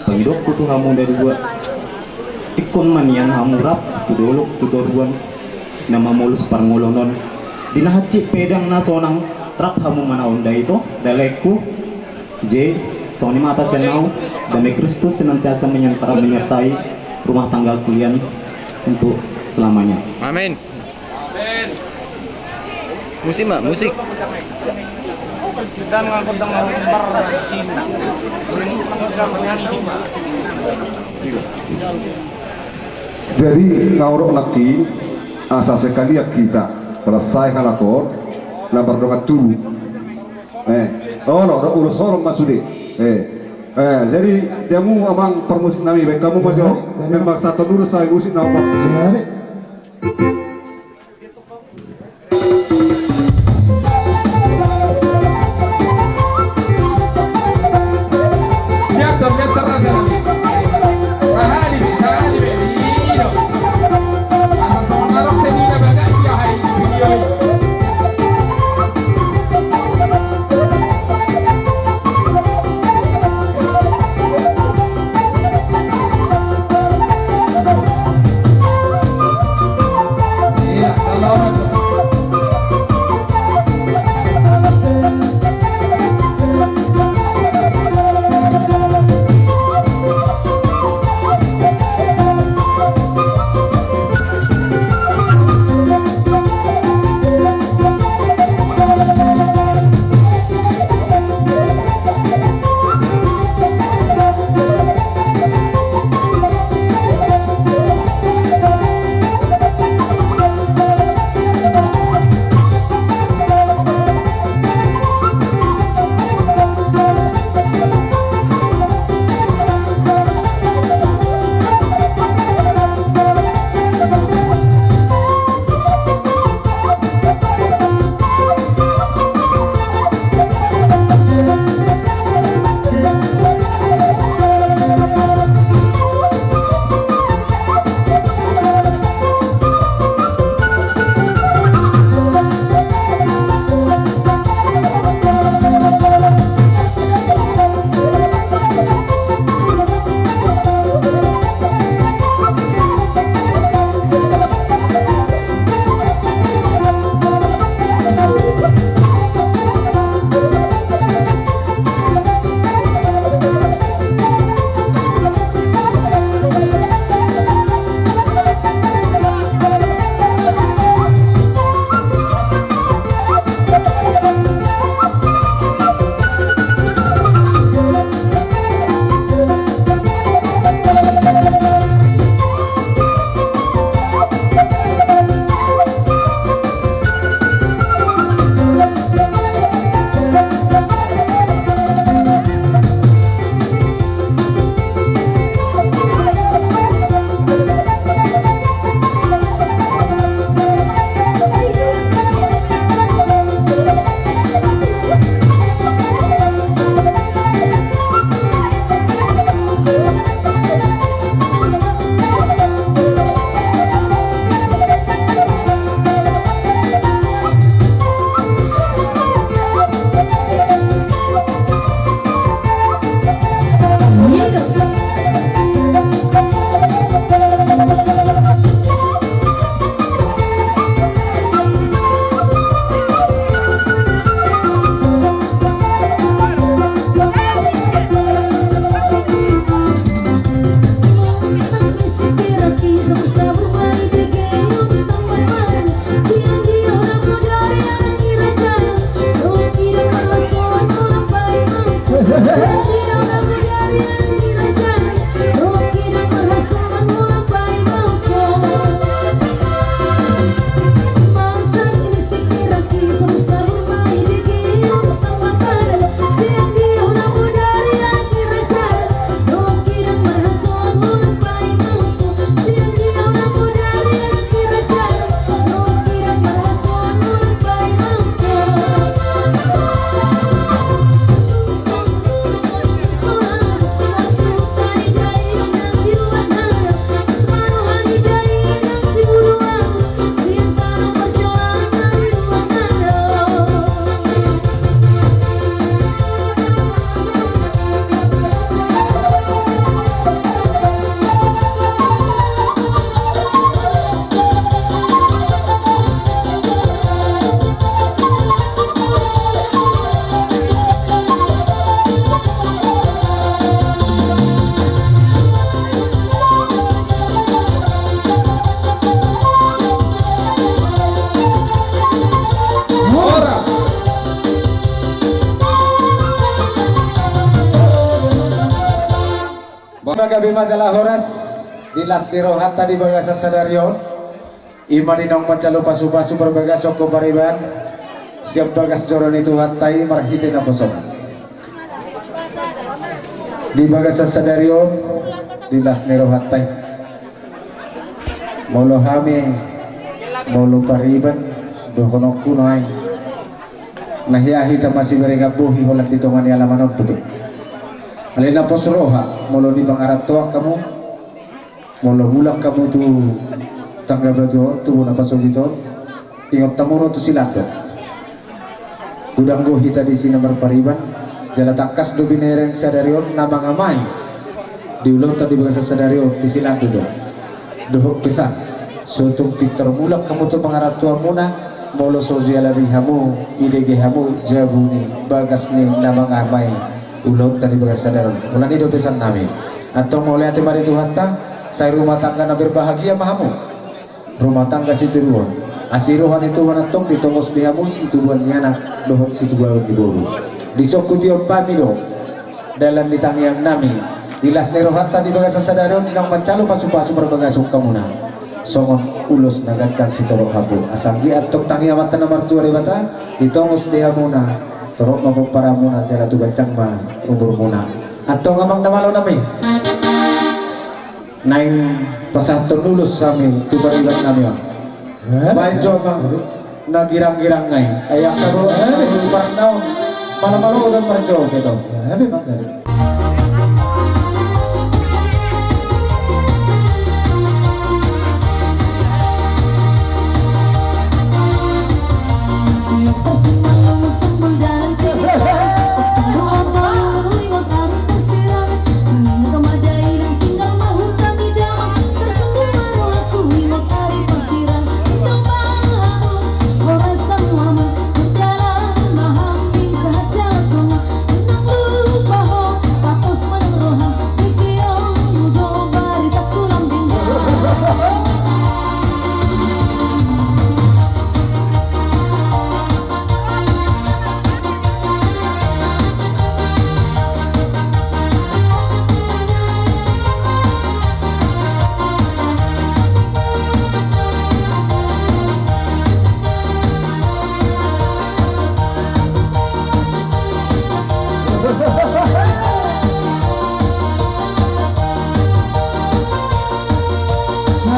Pangidokku tu hamu na dua, ingkon ma nian hamu rap tu dolok tu toruan na mamolus parngoluon on. Di na hansit pe dang na sonang, rap hamu manaon da ito, da laengku. Jadi songon i ma hata sian ahu, dame Kristus senantiasa menyertai rumah tangga kalian untuk selamanya. Amin. Musik ma, musik. Jadi, nga ro nangkin, asa sekalian hita, pala sai halak on na mardongan tubu. Eh, olo, do ulos holong ma sude. Eh. Eh, jadi, di hamu amang parmusik nami, baen hamu ma jo. Jadi, jadi. Memang satu lurus sai musik na opat. Jadi. Horas. Ima gabe ma jala horas di las ni rohanta di bagasan sadari on. Ima di naung manjalo pasupasu parbagason pariban sian bagas joro ni Tuhanta i marhite naposona. Di bagasan sadari on, di las ni rohanta i, molo hami, molo pariban, dohononku nuaeng, na hea hita masiberengan bohi holan di tonga ni alaman on dope. Alai na pos roha, molo dipangarantoan hamu, molo mulak hamu tu Tangga Batu on, tu bona pasogit on, ingot hamu ro tu Silandok. Godang do hita disi na marpariban, jala tangkas do binereng sadari on na mangamai di ulaonta di bagasan sadari on di Silandok do. Dohot pesan, so tung pintor mulak hamu tu pangarantoanmuna, molo so dialani hamu, dibege hamu jabu ni bagas ni na mangamai ulaonta di bagasan sadari on. Holan i do pesannami. Antong mauliate ma di Tuhanta, sai rumah tangga na berbahagia ma hamu. Rumah tangga sitiruon. Asi roha ni Tuhan antong ditongos di hamu situbuan ni anak dohot situbuan ni boru. Disungkun tiop hami do dalan ni tangiangnami. Di las ni rohanta di bagasan sadari on, naung manjalo pasupasu marbagason hamuna songon ulos na ganjang sitorop hapu. Asa anggiat antong tangiangmuna tu Amanta na martua Debata, ditongos di hamuna, torop ma pomparanmuna jala tu ganjang ma umurmuna. Antong amang na malo nami, naeng pasahathon ulos hami tu pariban nami on. Eh, baen jo amang na girang-girang nai. Ai angka do, eh, parnaon. Malo-malo do parjo keto. Eh, memang tadi.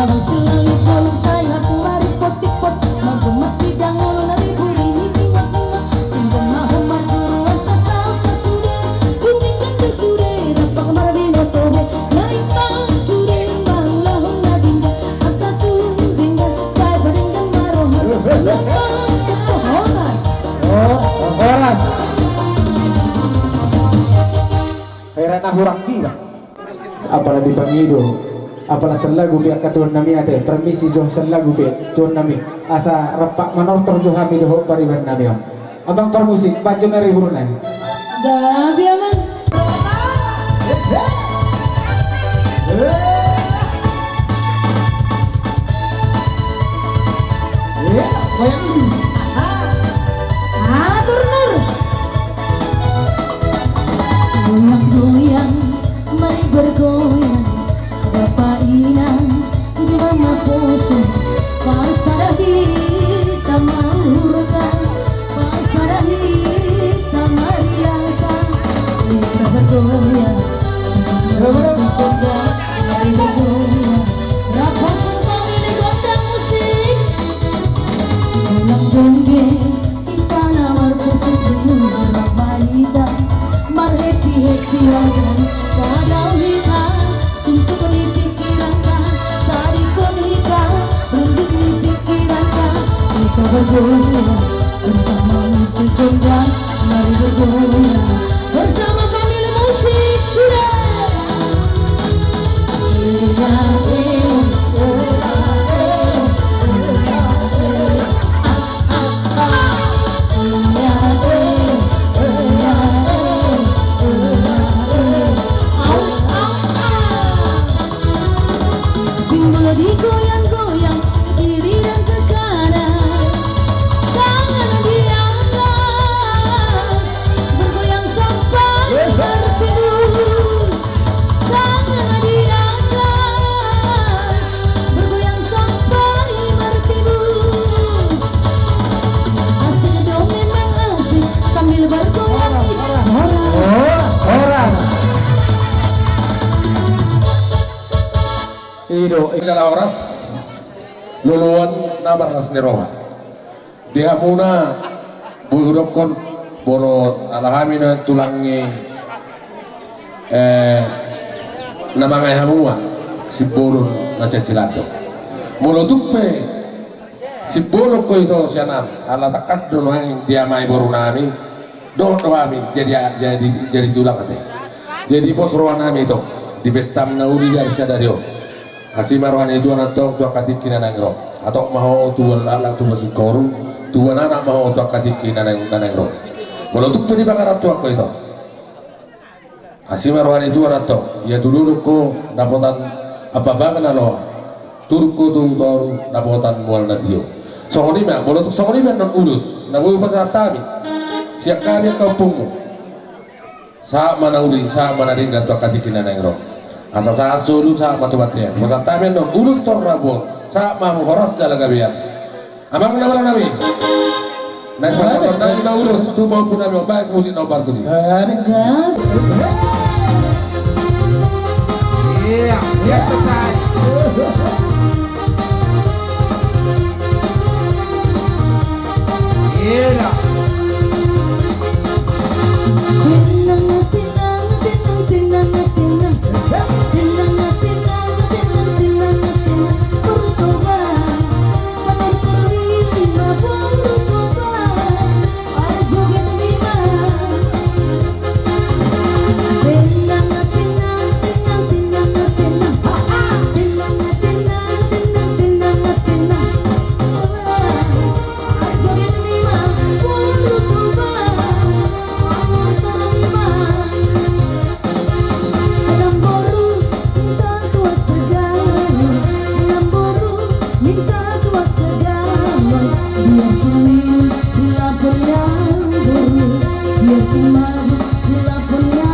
Abang selalu bolong saya kurari potik-potik. Mago masih dangol na riburi ni tinggal-tinggal. Tinggal mahom marguru asa saut sasude. Bumi kan bersude, rapak marbinoto be. Naik bang sude, bang lahong na dinda. Asa tu dinda, saya padenggan maroha. Lomba itu horas. Oh, horas. Hera na hurang gira. Apala dipangido, apala sallagu pe angka tuan nami ate, permisi jo sallagu pe tuan nami. Asa rapak manortor jo hami dohot pariban nami on. Abang parmusik, baen jo na ribur nai. Gabe amang. Atur nur. Goyang-goyang, mari bergoyang, bapa inang, di mama poso, pasada hita mauhurta, pasada hita mariahta, hita bergoyang, bersama-sama sekolah, mari bergoyang, rapat kami di gondang musik. Ulang jongge, ita na marpusuk dulu, marbarita, marhappy-happy aja. Padao hita, suntuk ni pikiranta, tadingkon hita, runduk ni pikiranta. Hita bergoyang, bersama musik gondang, mari bergoyang. Bersama family musik, sudah. Pinggul digoyang-goyang, kiri dan ke kanan, tangan di atas, bergoyang sampai tertibus. Tangan di atas, bergoyang sampai tertibus. Asik dong, memang asik sambil bergoyang. Horas. Horas, horas. Jala horas, loloan na marlas ni roha. Di hamuna, boi hudokkon, molo ala hami na tulang ni, eh, na mangae hamu ma, simbolon na cacilan do. Molo tung pe, simbolon ho ito sian an, ala tangkas do nuaeng diamai boru nami, dohot do hami, jadi, jadi, jadi tulang ate. Jadi pos roha nami ito, di pesta na uli di ari sadari on. Asi ma roha ni Tuhan antong tu angka tingki na naeng ro. Hatop ma ho tu Ballak, tu Basingkoru, tu Bananak ma ho tu angka tingki na naeng, na naeng ro. Molo tung pe dipangarantoan ho ito. Asi ma roha ni Tuhan antong, ia tu dolok ho dapotan ampapangan na loas. Turuk ho tu toru dapotan mual na tio. Songon i ma, molo tung songon i ma annon ulos, na boi hupasahat hami. Sian hami angka ompungmu. Sahat ma na uli, sahat ma na denggan tu angka tingki na naeng ro. Asa sahat solu, sahat ma tu bontean. Hupasahat hami annon ulos torop on, sahat ma hamu horas jala gabean. Amang na malo nami. Naeng pasahaton nami ma ulos tu pahompu nami on, baen musik na hombar tusi. Iya, iya, selesai. Iya. Tenang, tenang, tenang, tenang, tenang. Tenang, tenang, tenang, tenang, tenang. Boru Toba, boru Toba, boru Toba. Ayo joget ni ma. Tenang, tenang, tenang, tenang, tenang. Ha, ha. Tenang, tenang, tenang, tenang, tenang. Ayo joget ni ma, boru Toba. Amor tanang ni ma. Tenang boru, minta tuak segala. Tenang boru, minta tuak segala. Biar kuning di laponnya boru, biar kuning di laponnya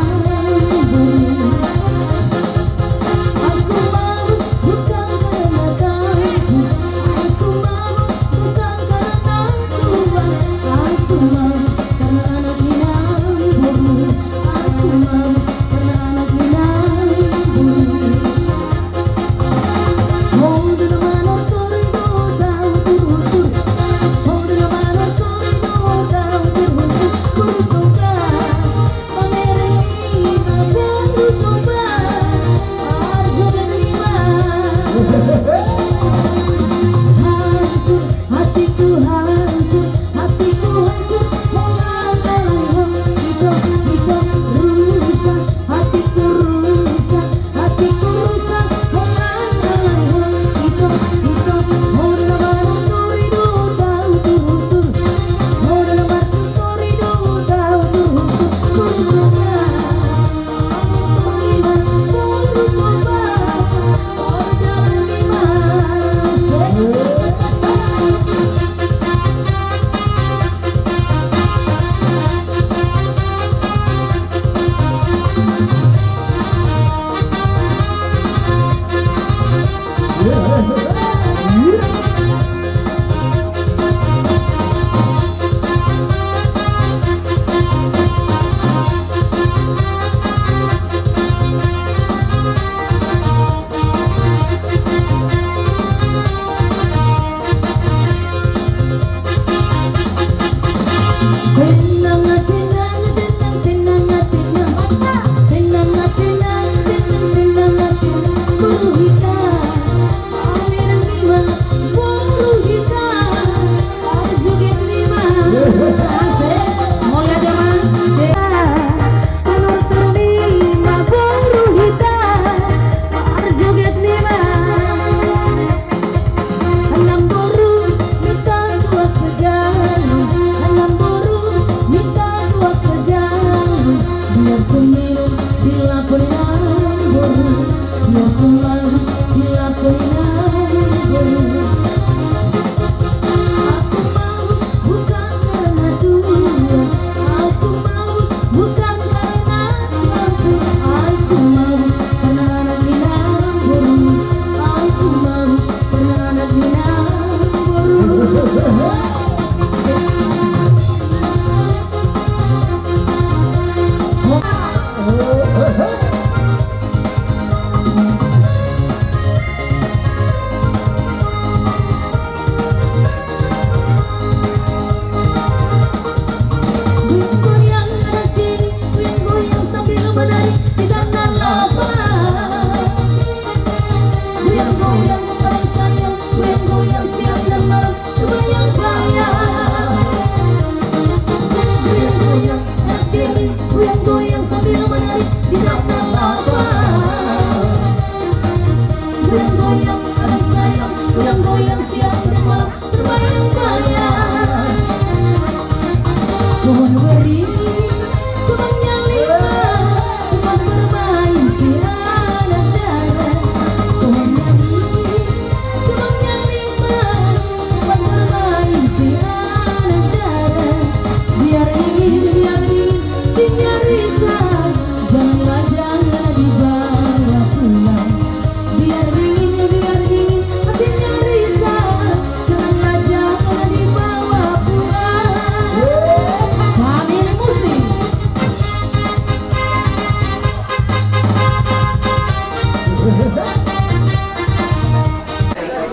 boru. Aku mau bukan karena takut, aku mau bukan karena tuan, aku mau karena anak inang boru. Aku mau karena anak inang boru. Ho do na manortor do, tau turut-turut. Ho do na manortor do, tau turut-turut. Boru Toba.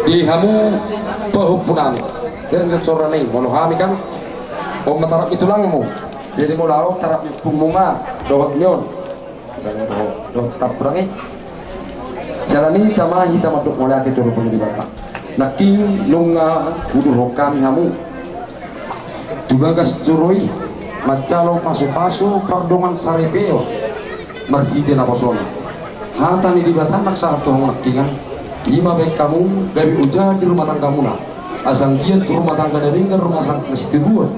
Di hamu pahompunami, denggan sora ni molo hami kan, on ma tarap ni tulangmu. Jadi molo ahu tarap ni ompungmu ma dohot ni on. Sanga dohot, dohot staf hurang i. Siala ni i tama hita mandok mauliate tu Debata. Nangkin nunga hudurhon hami hamu tu bagas joro i manjalo pasupasu pardongan saripeon marhite naposona. Hata ni Debata nang sahat tu hamu nangkiningan, i ma baen hamu gabe ojahan di rumah tanggamuna. Asa anggiat rumah tangga na denggan, rumah tangga na sitiruon,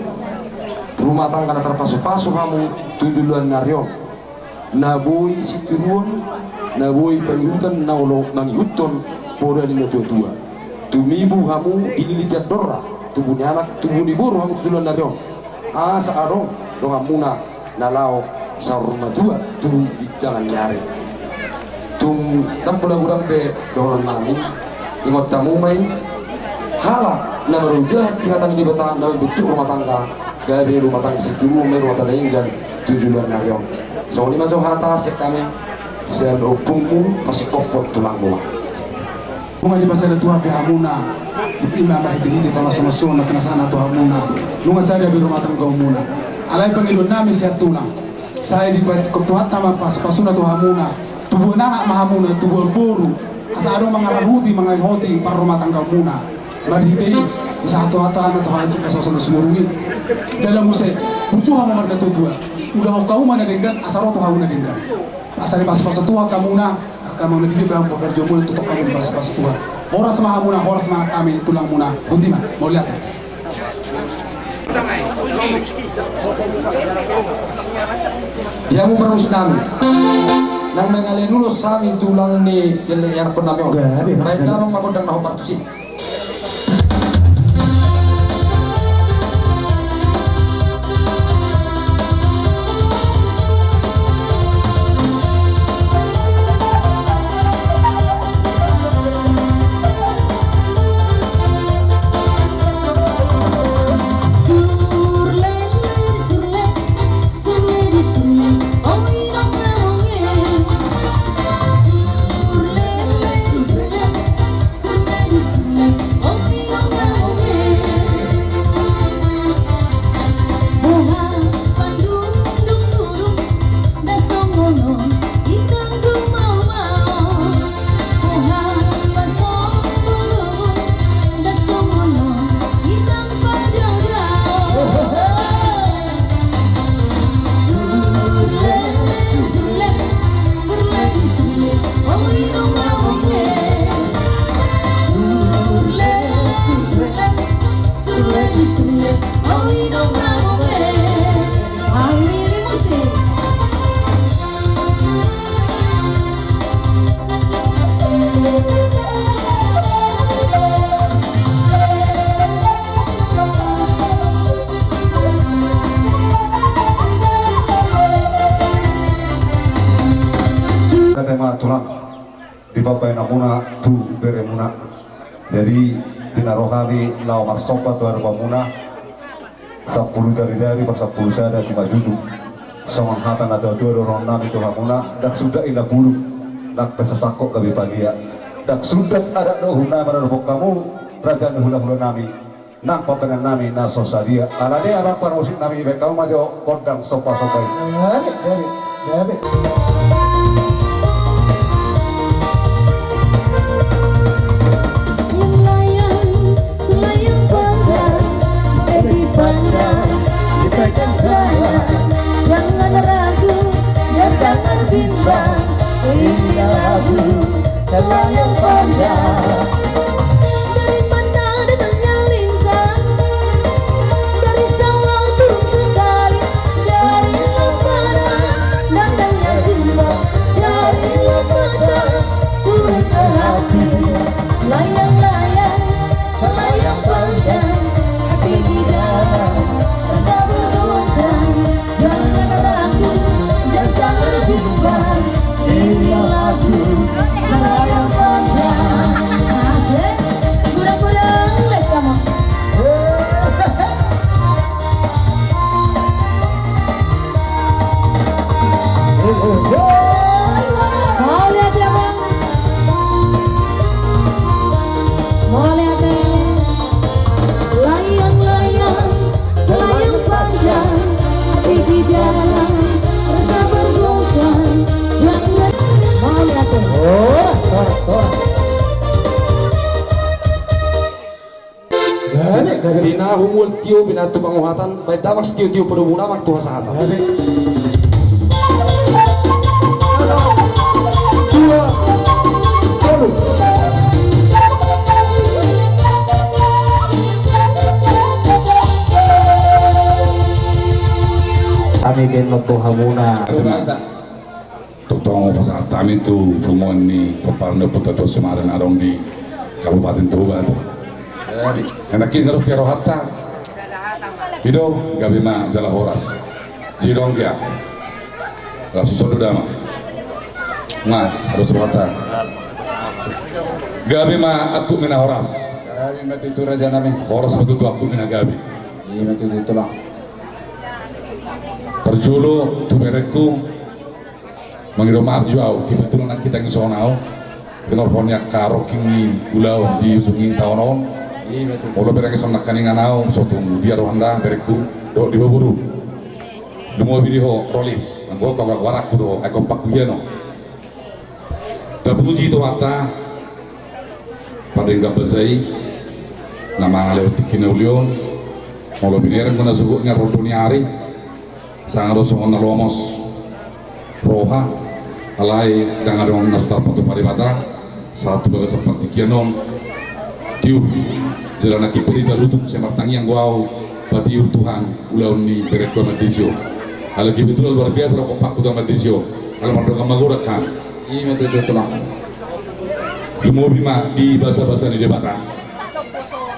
rumah tangga na tarpasupasu hamu tu joloan ni ari on. Na boi sitiruon, na boi pangihuton, na olo mangihuthon poda ni natuatua. Tumibu hamu dililiti andorra, tubu ni anak, tubu ni boru hamu tu joloan ni ari on. Asa adong donganmuna na laho saur matua tu ginjangan ni ari. Tung ndang pola godang be dohononnami, ingot hamu ma i, halak na marojahan di hata ni Debata na mambentuk rumah tangga, gabe rumah tangga sitiruon ma i, rumah tangga na denggan tu joloan ni ari on. Songon i ma jo hata sian hami, sian ompungmu, pasingkophon tulangmu ma. Nunga dipasada Tuhan be hamuna, ima marhitehite pamasumasu na pinasahatna tu hamuna. Nunga sada be rumah tanggamuna. Alai pangidoannami sian tulang, sai dipasingkop Tuhanta ma pasupasuna tu hamuna. Tubuan anak ma hamuna, tubuan boru. Asa adong mangaranguti, mangaihoti parrumahtanggaonmuna. Marhite i, disahat Tuhanta ma tu hamuna pasupasu na sumurung i. Jala muse, burju hamu marnatuatua. Udahon hamu ma na denggan, asa ro tu hamu na denggan. Asa dipasupasu Tuhan hamuna, angka amang na di dia pe hamu pakarjaonmuna, tongtong hamu dipasupasu Tuhan. Horas ma hamuna, horas ma nang hami tulangmuna. Boti ma, mauliate. Di hamu parmusik nami. Nang mangalean ulos hami tulang ni gelleng ianakkon nami on. Gabe, gabe. Baen damang ma gondang na hombar tusi. Hata ma tulang di pambahenanmuna tu beremuna. Jadi di na ro hami laho marsomba tu adopanmuna, sampulu jari-jari, marsampulu sada simanjujung. Songon hata na tua-tua dohononnami tu hamuna, ndang sundat inna bulung, ndang pe sasangkot gabe palia. Ndang sundat adat dohot uhum na maradophon hamu, raja ni hula-hulanami, nang pambahenannami na so sadia. Alani i amang parmusiknami, baen hamu ma jo gondang somba-somba i. Gabe, gabe, gabe. Melayang, selayang pandang, eh, dipandang, dipegang tangan. Jangan ragu, ya jangan bimbang, ini lagu selayang pandang. Dari mana datangnya lintang? Dari sawah turun ke kali, dari lamparan datangnya jimbang. Mual tio bina tu pangohatan, baen damang sitio-tio, podomuna ma tu hasahatan. Dua, tolu. Hami baen ma tu hamuna. Tongtong pasahat hami tu punguan ni pomparan ni ompunta Tondi Sumada na adong di Kabupaten Toba. Jadi, enak i ngaruk tiaro hatta. Ido, gabe ma jala horas. Jadi dong dia. Langsung sodo dama. Nah, harus rohata. Gabe ma angkup ni na horas. Gabe ma tutu raja nami. Horas ma tutu angkup ni na gabe. Ima tutu tulang. Parjolo tu berengku. Mangido maaf jo au, kebetulan nangkin dison au. Tinorhon ni angka rongking ni ulaon di ujung ni taon on. Molo bereng dison nangkaningan au, so tung dia rohanta berengku, dohot di ho boru. Lumobi di ho Rolis, anggo ho angka goarakku do, ai kompakku hian on. Tapuji Tuhanta, pardenggan basa i, na mangalehon tingki na uli on, molo binereng do na sogot ni rondo ni ari, sanga do songon na lomos roha, alai ndang adong na so tarpatupa Debata, sahat tu bagasan partingkian on, tiur, jala nangkin pe di tarutung, sai martangiang do au, patiur Tuhan, ulaon ni berengku Amandeso. Alai kebetulan luar biasa do kompakku tu Amandeso, alai mardongan magodang hami. Ima tutu tulang. Lumobi ma di basabasa ni Debata.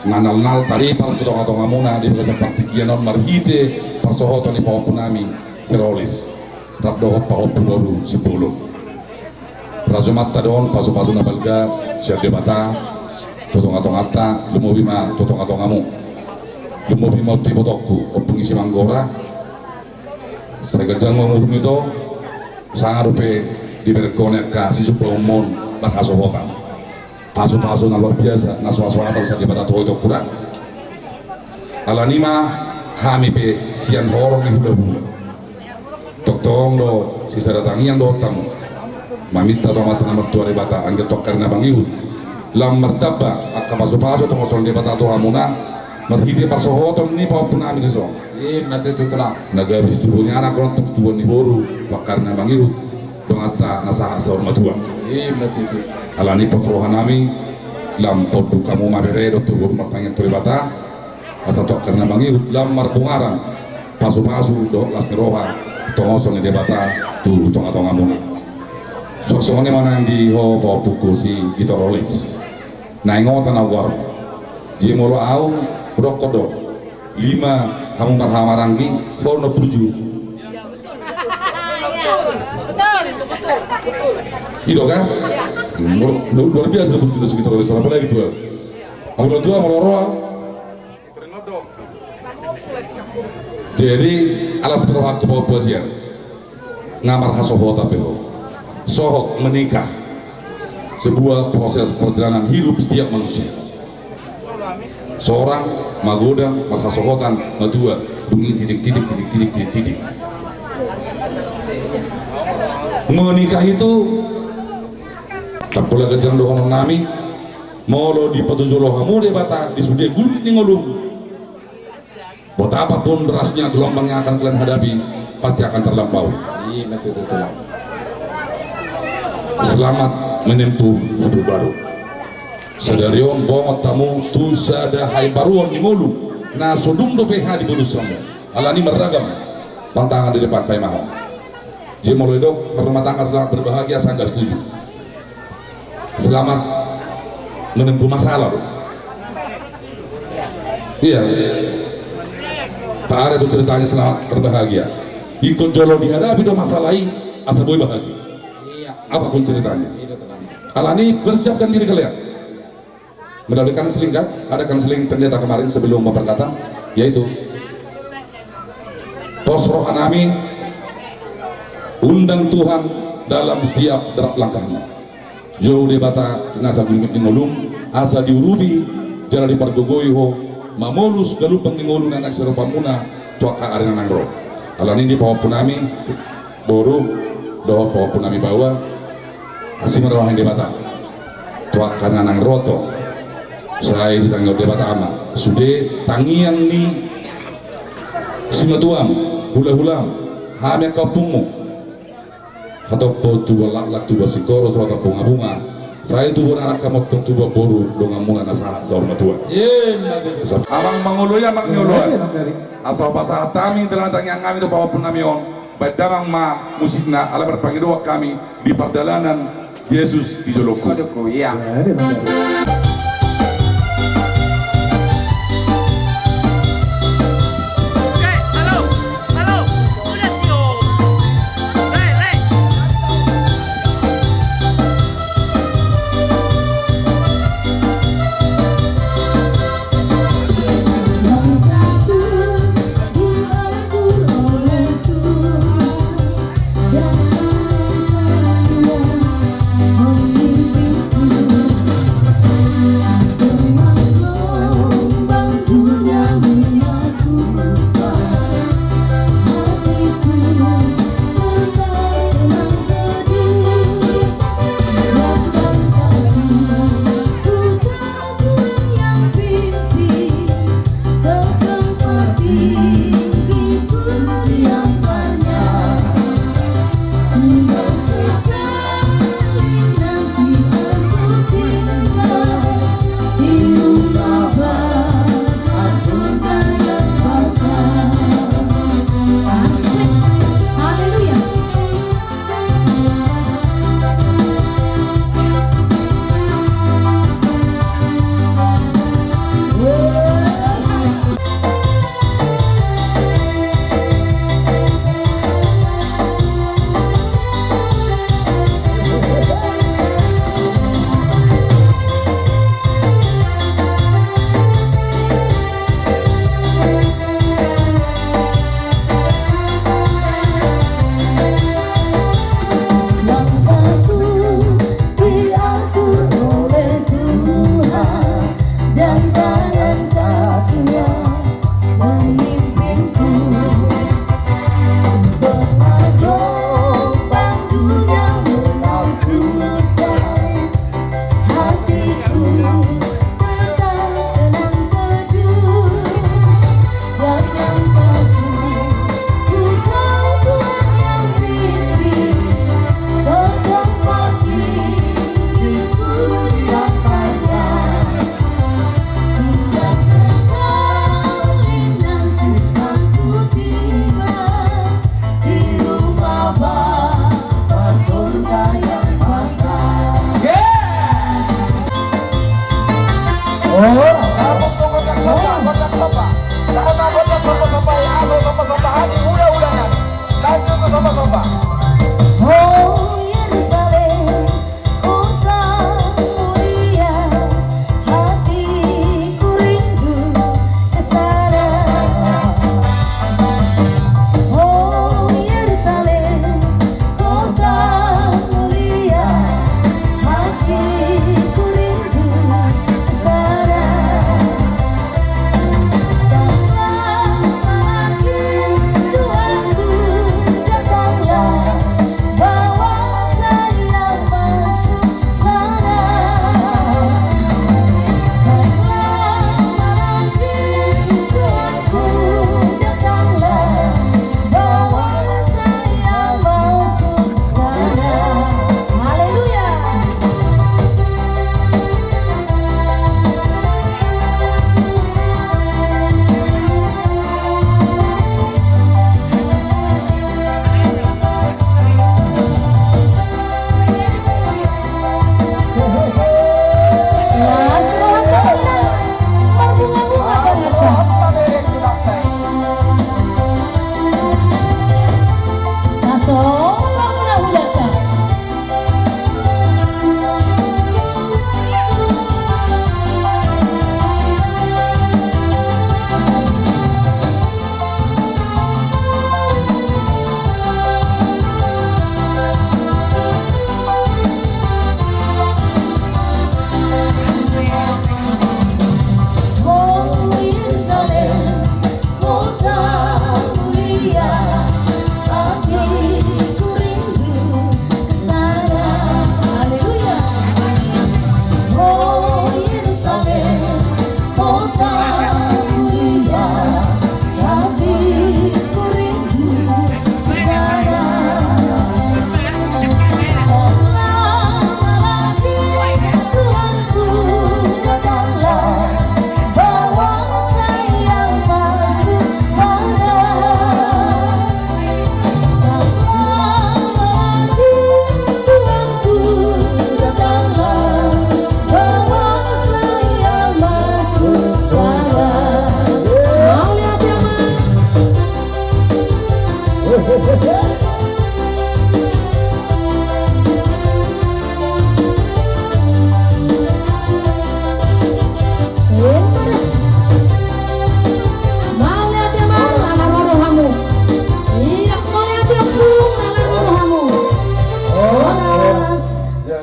Na nalnal taripar tu tongatongamuna di bagasan partingkian on marhite parsohoton ni pahompunami si Rolis. Rap dohot pahompu boru Simbolon. Rajumanta do on pasupasu na balga sian Debata tu tongatonganta, lumobi ma tu tongatongamu. Lumobi ma tu ibotongku, Ompung i Simanggora. Sai ganjang ma umurmu ito, sanga dope diberengkon angka sisupahonmon marhasohotan. Pasupasu na luar biasa, na so hasohotan sian Debata tu ho ito, Ompung. Alani ma hami pe sian horong ni hulahula. Tongtong do sisada tangiang dohot hamu. Maminta tu Amanta na martua Debata anggiat tu angka ari na mangihut lam martamba angka pasupasu tongason ni Debata tu hamuna marhite parsohoton ni pahompunami dison. Ima tutu tulang. Na gabe situbuan ni anak ro, situbuan ni boru, tu angka ari na mangihut, donganta na sahat saur matua. Ima tutu. Alani pos rohanami, lam tonduk hamu ma bere dohot tu boru martangiang tu Debata, asa tu angka ari na mangihut lam marbungaran pasupasu dohot las ni roha tongason ni Debata tu tongatongamuna. Suang songon i ma nang di ho pahompungku si Gito Rolis. Na ingotan au goarmu. Jadi molo au hudokkon do, lima hamu marhahamaranggi, ho na burju. I do kan? Luar biasa burju na si Gito Rolis, apalagi tua. Molo tua, molo roa. Jadi alas ni rohangku pahompu hasian. Nga marhasohotan be ho. Sohot menikah. Sebuah proses perjalanan hidup setiap manusia. Seorang magodang, marhasohotan, matua, dung i titik, titik, titik, titik, titik, titik. Menikah itu, ndang pola ganjang dohononnami, molo dipatujolo hamu Debata di sude gulmit ni ngolum. Buat apapun derasnya gelombang yang akan kalian hadapi, pasti akan terlampaui. Ima tutu tulang. Selamat menempuh hidup baru. Sadari on bongot hamu tu sada haimbaruon ni ngolu na so dung dope dibolus hamu. Alani marragam tantangan di depan, paima ho. Jadi molo didok marrumah tangga selamat berbahagia, sanga setuju. Selamat menempuh masalah. Iya. Tak ada tuh ceritanya selamat berbahagia. Ingkon jolo dihadapi do masalah i, asa boi bahagia. Iya. Apapun ceritanya. Iya, tenang. Alani persiapkan diri kalian. Melalui kanseling kan, ada kanseling pendeta kemarin sebelum memberkatan, yaitu pos rohanami, undang Tuhan dalam setiap derap langkahmu. Jou Debata nasa gulmit ni ngolum, asa diurupi, jala dipargogoi ho, mamolus galumbang ni ngolu na naeng sirompamuna tu angka ari na naeng ro. Alani i pahompunami, boru, dohot pahompunami baoa, asi ma roha ni Debata tu angka na naeng ro tong. Sai ditangihon Debata ma sude tangiang ni simatuam, hulahulam, hami angka ompungmu. Hatop tubuan laklak, tubuan singkoru, saluhut bungabunga. Sai tubuan anak hamu antong, tubuan boru, donganmuna na sahat saur matua. Ima tutu. Amang mangolu i, amang ni oloan. Asa hupasahat hami dalan tangiang nami tu pahompun nami on. Baen damang ma musikna, ala marpangidoan hami di pardalanan Jesus di jolongku. Jolongku, iya.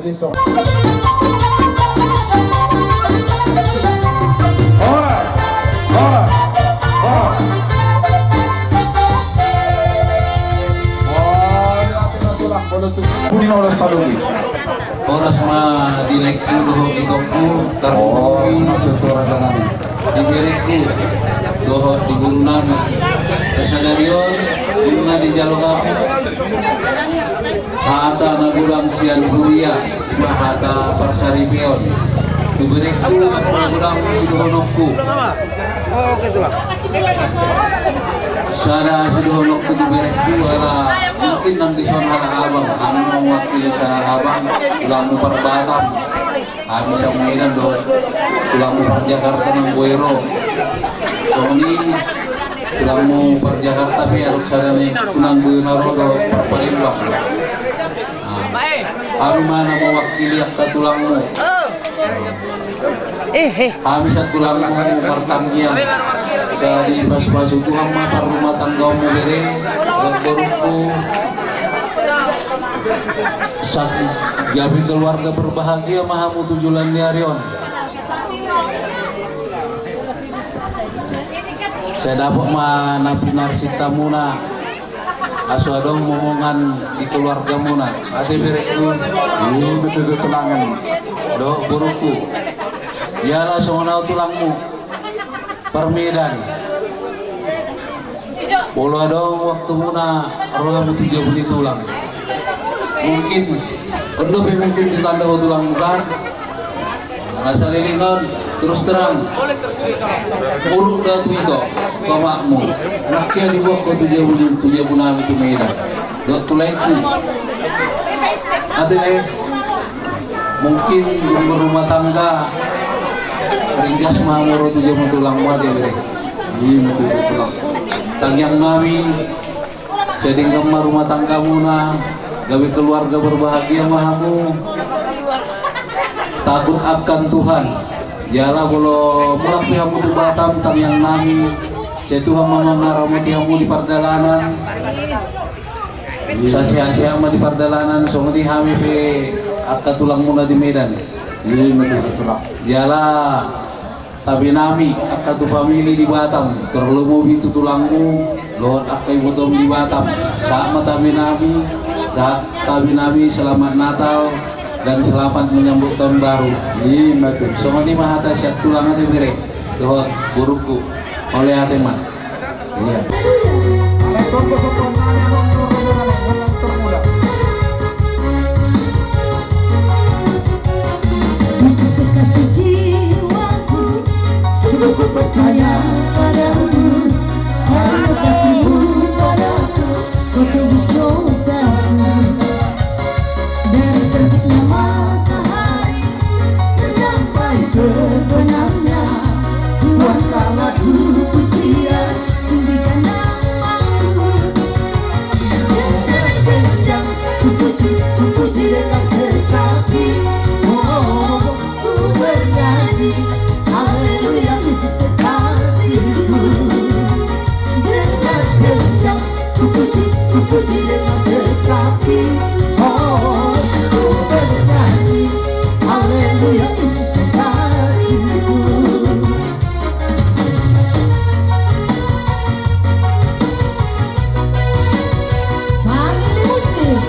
Horas, horas, horas. Horas ma di laengku dohot itongku. Horas ma tutu, raja nami. Di berengku dohot di boru nami. Sadari on nunga dijalo hami hata na godang sian huria, ima hata parsaripeon. Tu berengku, na godang sidohononku. Sada sidohononku tu berengku, ala mungkin nang dison ala abang, hami mewakili sada abang, tulangmu parbatam. Hami sian Medan do, tulangmu parjakarta nang boi ro. Songon i, tulangmu parjakarta pe adong sada ni, nang boi na ro do, parpalembang. Hami ma na mewakili angka tulangmu. Hami sian tulangmu martangiang, sai dipasupasu Tuhan ma parrumatanggaonmu bere, dohot borungku. Sai gabe keluarga berbahagia ma hamu tu joloan ni ari on. Sai dapot ma na pinarsintamuna, asa adong momongan di keluargamuna. Ate berengku. Iya, betul, betul, tulangan. Dohot borungku. Jala songon au tulangmu. Parmedan. Molo adong waktumuna ro hamu tu jabu ni tulang. Mungkin, on dope mungkin ditanda ho tulangmu kan? Na saleleng on, terus terang. Muruk da tu ito, tu amakmu. Nangkin diboan ho tu jabu, tu jabu nami tu Medan. Dohot tu laengku. Ate le. Mungkin umur rumah tangga ringgas ma hamu ro tu jabu ni tulangmu ate bere. Iya, betul, betul. Tangiang nami, sai denggan ma rumah tanggamuna, gabe keluarga berbahagia ma hamu. Takut akan Tuhan. Jala molo mulak pe hamu tu Batam, tangiang nami, sai Tuhan ma mangaramoti hamu di pardalanan. Sai sehat-sehat ma di pardalanan, songon i hami pe angka tulangmuna di Medan. Iya, betul, betul. Jala tabe nami angka tu famili di Batam, terlobi tu tulangmu, dohot angka ibotom di Batam. Sahat ma tabe nami, sahat tabe nami, selamat Natal dan selamat menyambut tahun baru. Iya, betul. Songon i ma hata sian tulang ate bere, dohot borungku. Mauliate ma. Iya. Yesus kekasih jiwaku, sungguh ku percaya padamu, karena kasih-Mu padaku, Kau tebus dosaku. Dari terbitnya matahari sampai terbenamnya, Tuhan Allahku pujian, tinggikan nama-Mu. Dengan gendang ku puji, ku puji dengan kecapi. Oh, ku bernyanyi, haleluya, Yesus kekasihku. Dengan gendang ku puji, ku puji dengan kecapi. Oh, ku bernyanyi, haleluya, Yesus kekasihku. Panggil musik.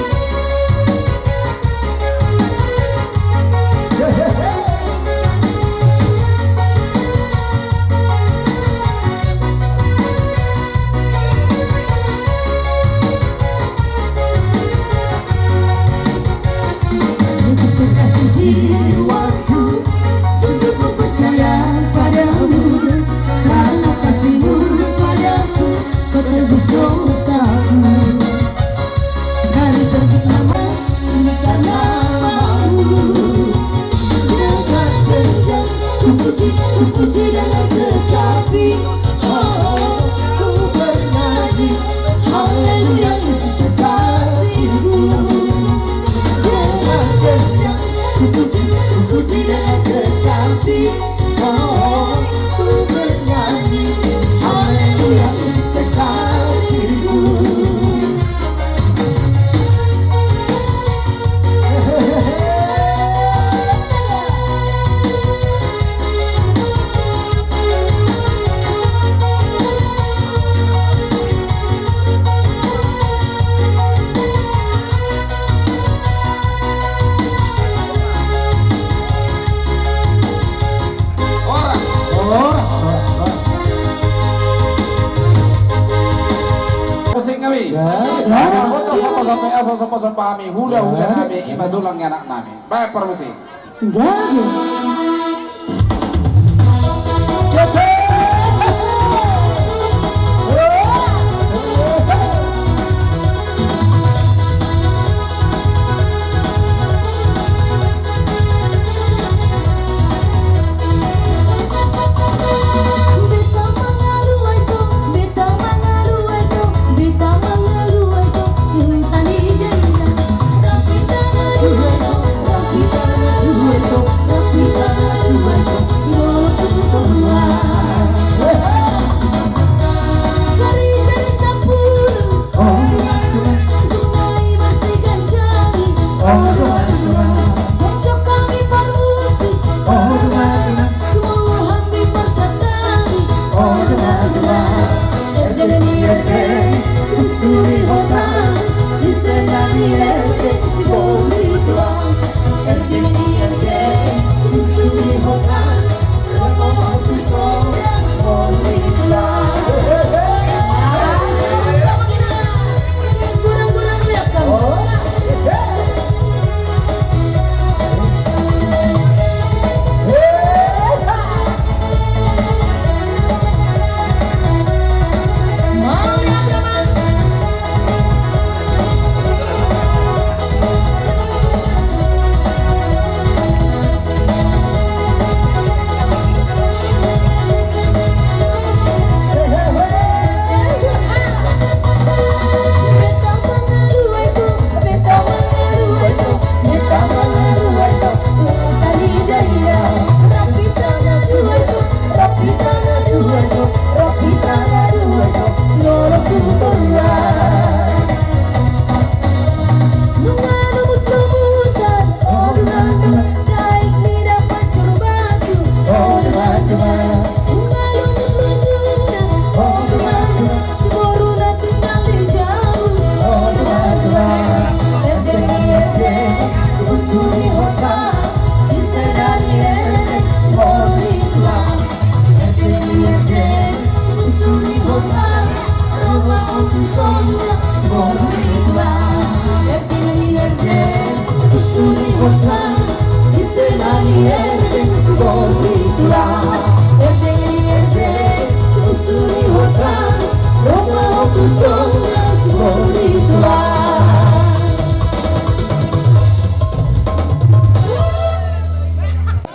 Sampe asa sopo sopo hami hula hula nami ima tulang ni anak nami. Baik permisi.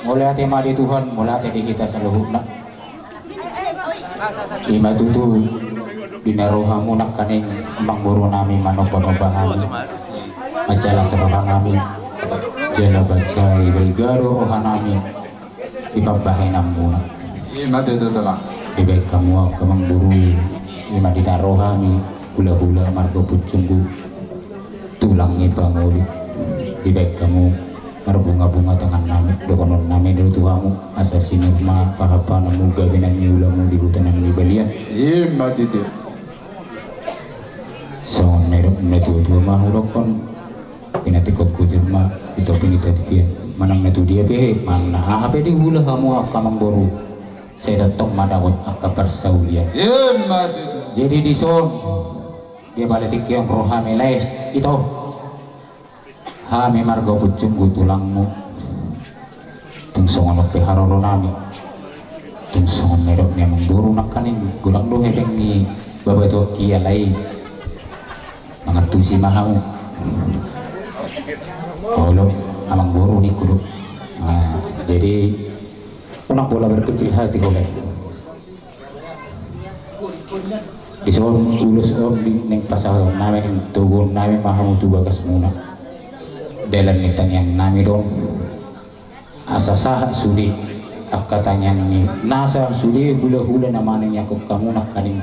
Mauliate ma di Tuhan, mauliate di hita saluhutna. Ima tutu di na ro hamu nangkaning amangboru nami manomba-nomba hami, manjalas roha nami, jala baca i balga do roha nami di pambahenanmuna. Ima tutu, Tulang. Dibaen hamu angka amangboru, ima di na ro hami hula-hula marga Pucunggu, tulang ni pangoli. Dibaen hamu marbunga-bunga tangan nami, dohonon nami do tu hamu, asa sinur ma pahapamu gabe nang ni ulamu di huta nang ni balian. Ima tutu. Songon na nidok ni na tua-tua ma hudokhon, pinantikhon hujur ma di topi ni tapian. Manang na tu dia pe, manang na aha pe diula hamu angka amangboru, sai tongtong ma dapot angka parsaulian. Ima tutu. Jadi dison, dia pala tingki on ro hami lae, ito. Hami marga Pucunggu tulangmu. Tung songon on pe haroro nami. Tung songon na nidok ni amangboru nangkaning, godang do hepeng ni baba tu angka i alai mangantusi ma hamu. Olo, amangboru ningku do. Nah, jadi unang pola berkecil hati, holan. Dison ulos on di naeng pasahaton nami, toguon nami ma hamu tu bagasmuna. Dalan ni tangiang nami do on. Asa sahat sude angka tangiang ni nasa, sude hula-hula na manangiangkon hamu nangkaning,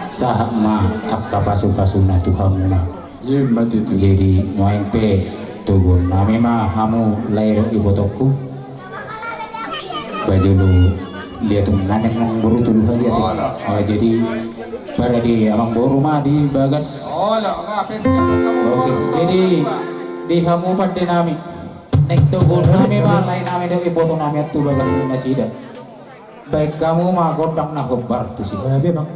sahat ma angka pasu-pasuna tu hamuna. Ima tutu. Jadi nuaeng pe toguon nami ma hamu lae dohot ibotongku. Bajolo liaton nami amangboru tu luha liaton. Olo. Ah, jadi parade amangboru ma di bagas. Olo, nga pes. Oke, jadi di hamu pande nami. Naeng toguon nami ma lae nami dohot iboto nami tu bagas ni nasida. Baen hamu ma gondang na hombar tusi. Gabe, Bang.